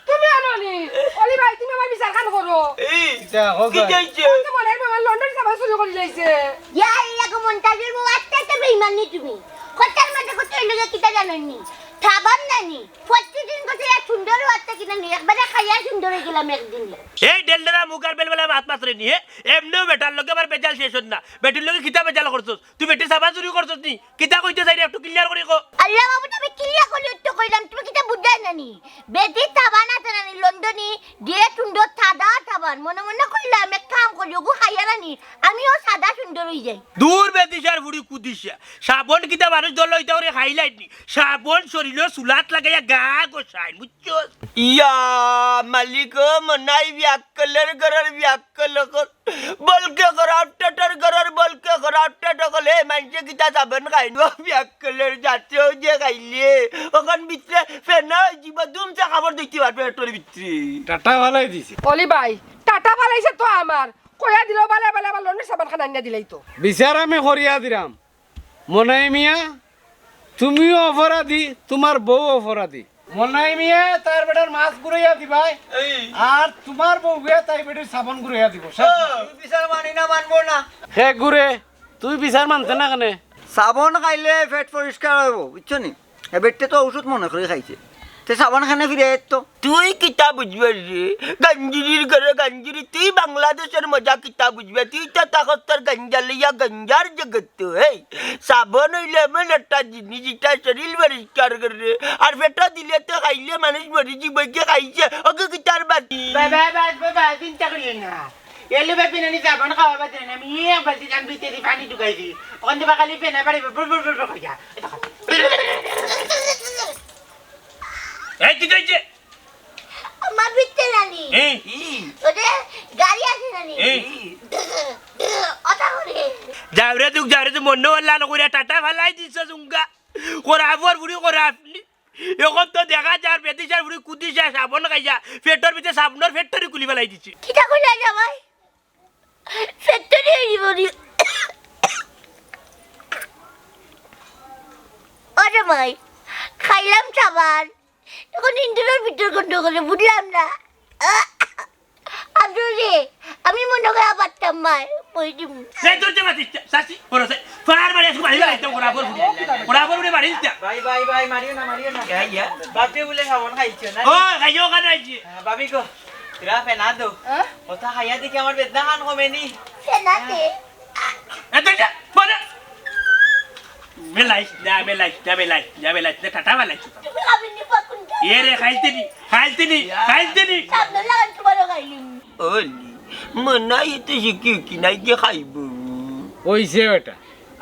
তুমি আনো নি? অলি ভাই, তুমি আমার বিচার খান করো। এই, কিতা, হোক কি ভাই। চাইছে? ওই তো বলে, আমার লন্ডন সাবান চুরি করি লাইছে। ইয়া আল্লাহ গো, মন্তাজের বউ, আস্তে আস্তে বেইমান নি তুমি। কথার মাঝে কথা হইল যে কিতা জানো নি? সাবান নানি। প্রতিদিন কথা ইয়া সুন্দর হওয়ার থেকে নানি, একবারে খাইয়া সুন্দর হয়ে গেলাম একদিন। এই ডেলডেরা মুখ আর বেলবেলা মাত মাতরে নি, হে? এমনেও বেটার লগে আবার বেজাল শেষ হন না। বেটির লগে কিতা বেজাল করছস? তুই বেটির সাবান চুরি করছস নি? কিতা কইতে চাইরে একটু clear করি ক। আল্লাহ বাবু, তুমি clear করি একটু কইলাম, তুমি কিতা বুঝাই নানি? বেটি সাবান আছে নানি, লন্ডনি, দিয়ে সুন্দর সাদা সাবান। মনে মনে কইলাম, এক কাম করি, ওগু খাইয়া নানি, আমিও সাদা সুন্দর হই যাই। দূর বেদিশার ফুড়ি কুদিশা। সাবন কিতা মানুষ দল ইতা করে খাইলাইনি? সাবন শরীলো চুলাত লাগাইয়া গা গোসাইন, বুঝছস? ইয়া মালিক ও, মনাই বিয়াক্কলর ঘরর বিয়াক্কল অকল। বলকে করাপ্টেটর ঘরর বলকে করাপ্টেট অকল। এ মানষে কিতা সাবন খাইন? ও বিয়াক্কলর জাতীয় যে খাইলে। অখন ভিতরে ফেনা হয়ে জীব দুমসে কাপড় ধুইতে পারবে পেটর ভিতরে। টাটা ফালাই দিছে। অলি ভাই, টাটা ফালাইছে তো আমার। কইয়া দিল, বালে বালে আবার লন্ডন সাবান খান আনিয়া দিলাই তো। বিচার আমি করিয়া দিরাম। মনাই মিয়া, তুমিও অপরাধী, তুমার বউ অপরাধী। মনাই মিয়া, তার বেটার মাছ ঘুরাইয়া দিবায়। এই। আর তুমার বউয়ে তাই বেটির সাবান ঘুরাইয়া দিব। শেষ। ও, বিচার মানি না, মানবো না। হে ঘুরে, তুই বিচার মানতে না কেনে? সাবান খাইলে পেট পরিষ্কার হইব, বুঝছো নি? এ বেটে তো ঔষধ মনে করে খাইছে। তে সাবান খানে ফিরে আয় তো। তুই কিতা বুঝবে রে? গাঞ্জুরির ঘরে গাঞ্জুরি, তুই বাংলাদেশের মজা কিতা বুঝবে? তুই তো তাকত তোর গাঞ্জা লইয়া গাঞ্জার জগত তো, এই। সাবান হইলে এমন একটা জিনিস, ইটা শরীর পরিষ্কার করে। আর পেটো দিলে তো খাইলে মানুষ মরি যিবো, কে খাইছে? ওকে কিতার বাটি? বাবা, বাবা, বাবা, চিন্তা করিও না। এলো বাপি নানি সাবান খাওয়া বাদ দেন, আমি এক বালতি জান ভিতরে পানি ঢুকাই দিই। ওখান থেকে খালি ফেনা বাড়ি বুর বুর বুর বুর করিয়া। এই, কি হইছে? আমার ভিতরে নানি। এই। ওরে, গাড়ি আছে নানি। এই। ওটা করে। যাওরে দুখ, যাওরে দুখ, মনো অইলা না করিয়া টাটা ফালাই দিছ জুঙ্গা। করাফর বুড়ি করাফ নি। এখন তো দেখা যার বেদিশার বুড়ি কুদিশা সাবন খাইয়া, পেটর ভিতরে সাবনর ফ্যাক্টরি খুলি ফালাই দিছে। কিতা কইলা জামাই? ফ্যাক্টরি অইবো নি? ওরে মাই, খাইলাম সাবান, এখন ইন্দুরের ভিতর গন্ডগোলে বুঝলাম না। আব্দুল রে, আমি মনো করি আবার তামাই বই দিমু। এই তোর জামা দিচ্ছা, শাশি, বড় শাশি। ফার মারি আজকে বাড়ি বাড়াইতে, ওরা বল ফুটে। ওরা বল উঠে বাড়ি দিচ্ছা। ভাই, ভাই, ভাই, মারিও না, মারিও না। ইয়া, ইয়া। বাপে বলে সাবান খাইছো না? ও, খাইছো ওখানে আইছি। হ্যাঁ, ভাবি গো, তোরা ফেনা দো। হ্যাঁ? কথা খাইয়া দেখি আমার বেদনা খান কমেনি। ফেনা দে। এ, তুই যা, বড়। মেলাইস, যা, মেলাইস, যা, মেলাইস, যা, মেলাইস, যা, টাটা মেলাইস। তুমি খাবেন নি পাকুন? এ রে, খাইতে নি, খাইতে নি, খাইতে নি। সামনে লাগান তোমারও খাইলিনি। ওলি, মনে হয় তো শিখি কি নাই কি খাইবো। ওই যে বেটা,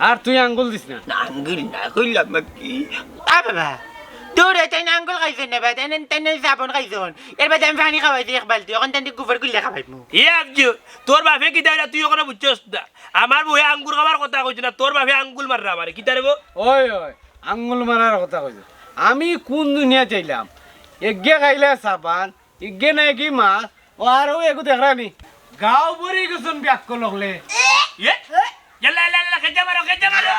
আর তুই আঙ্গুল দিস না। না, আঙ্গুল না, কইলাম আর কি। আ বাবা, তোর এটাই না আঙ্গুল খাইছন না বা, তাই না, তাই না সাবন খাইছন। এর বাদে আমি পানি খাওয়াইছি এক বালতি, এখন তাই গুফর গুল্লা খাওয়াইমু। এ আফজু, তোর বাপে কিতা কইরা তুই ওখানে বুঝছস না? আমার বউয়ে আঙ্গুর খাবার কথা কইছে না, তোর বাপে আঙ্গুল মাররা আমারে। কিতা রে বউ? ওই, ওই, আঙ্গুল মারার কথা কইছে। আমি কোন দুনিয়া চাইলাম? এগে খাইলে সাবান, এগে না এগি মাছ, ও আর ও এগু দেখরা নি। গাঁও ভরি গেছন বিয়াক্কল অকলে। ইয়ে? ইয়াল্লা, ইয়াল্লা, ইয়াল্লা, খেজা মারো, খেজা মারো।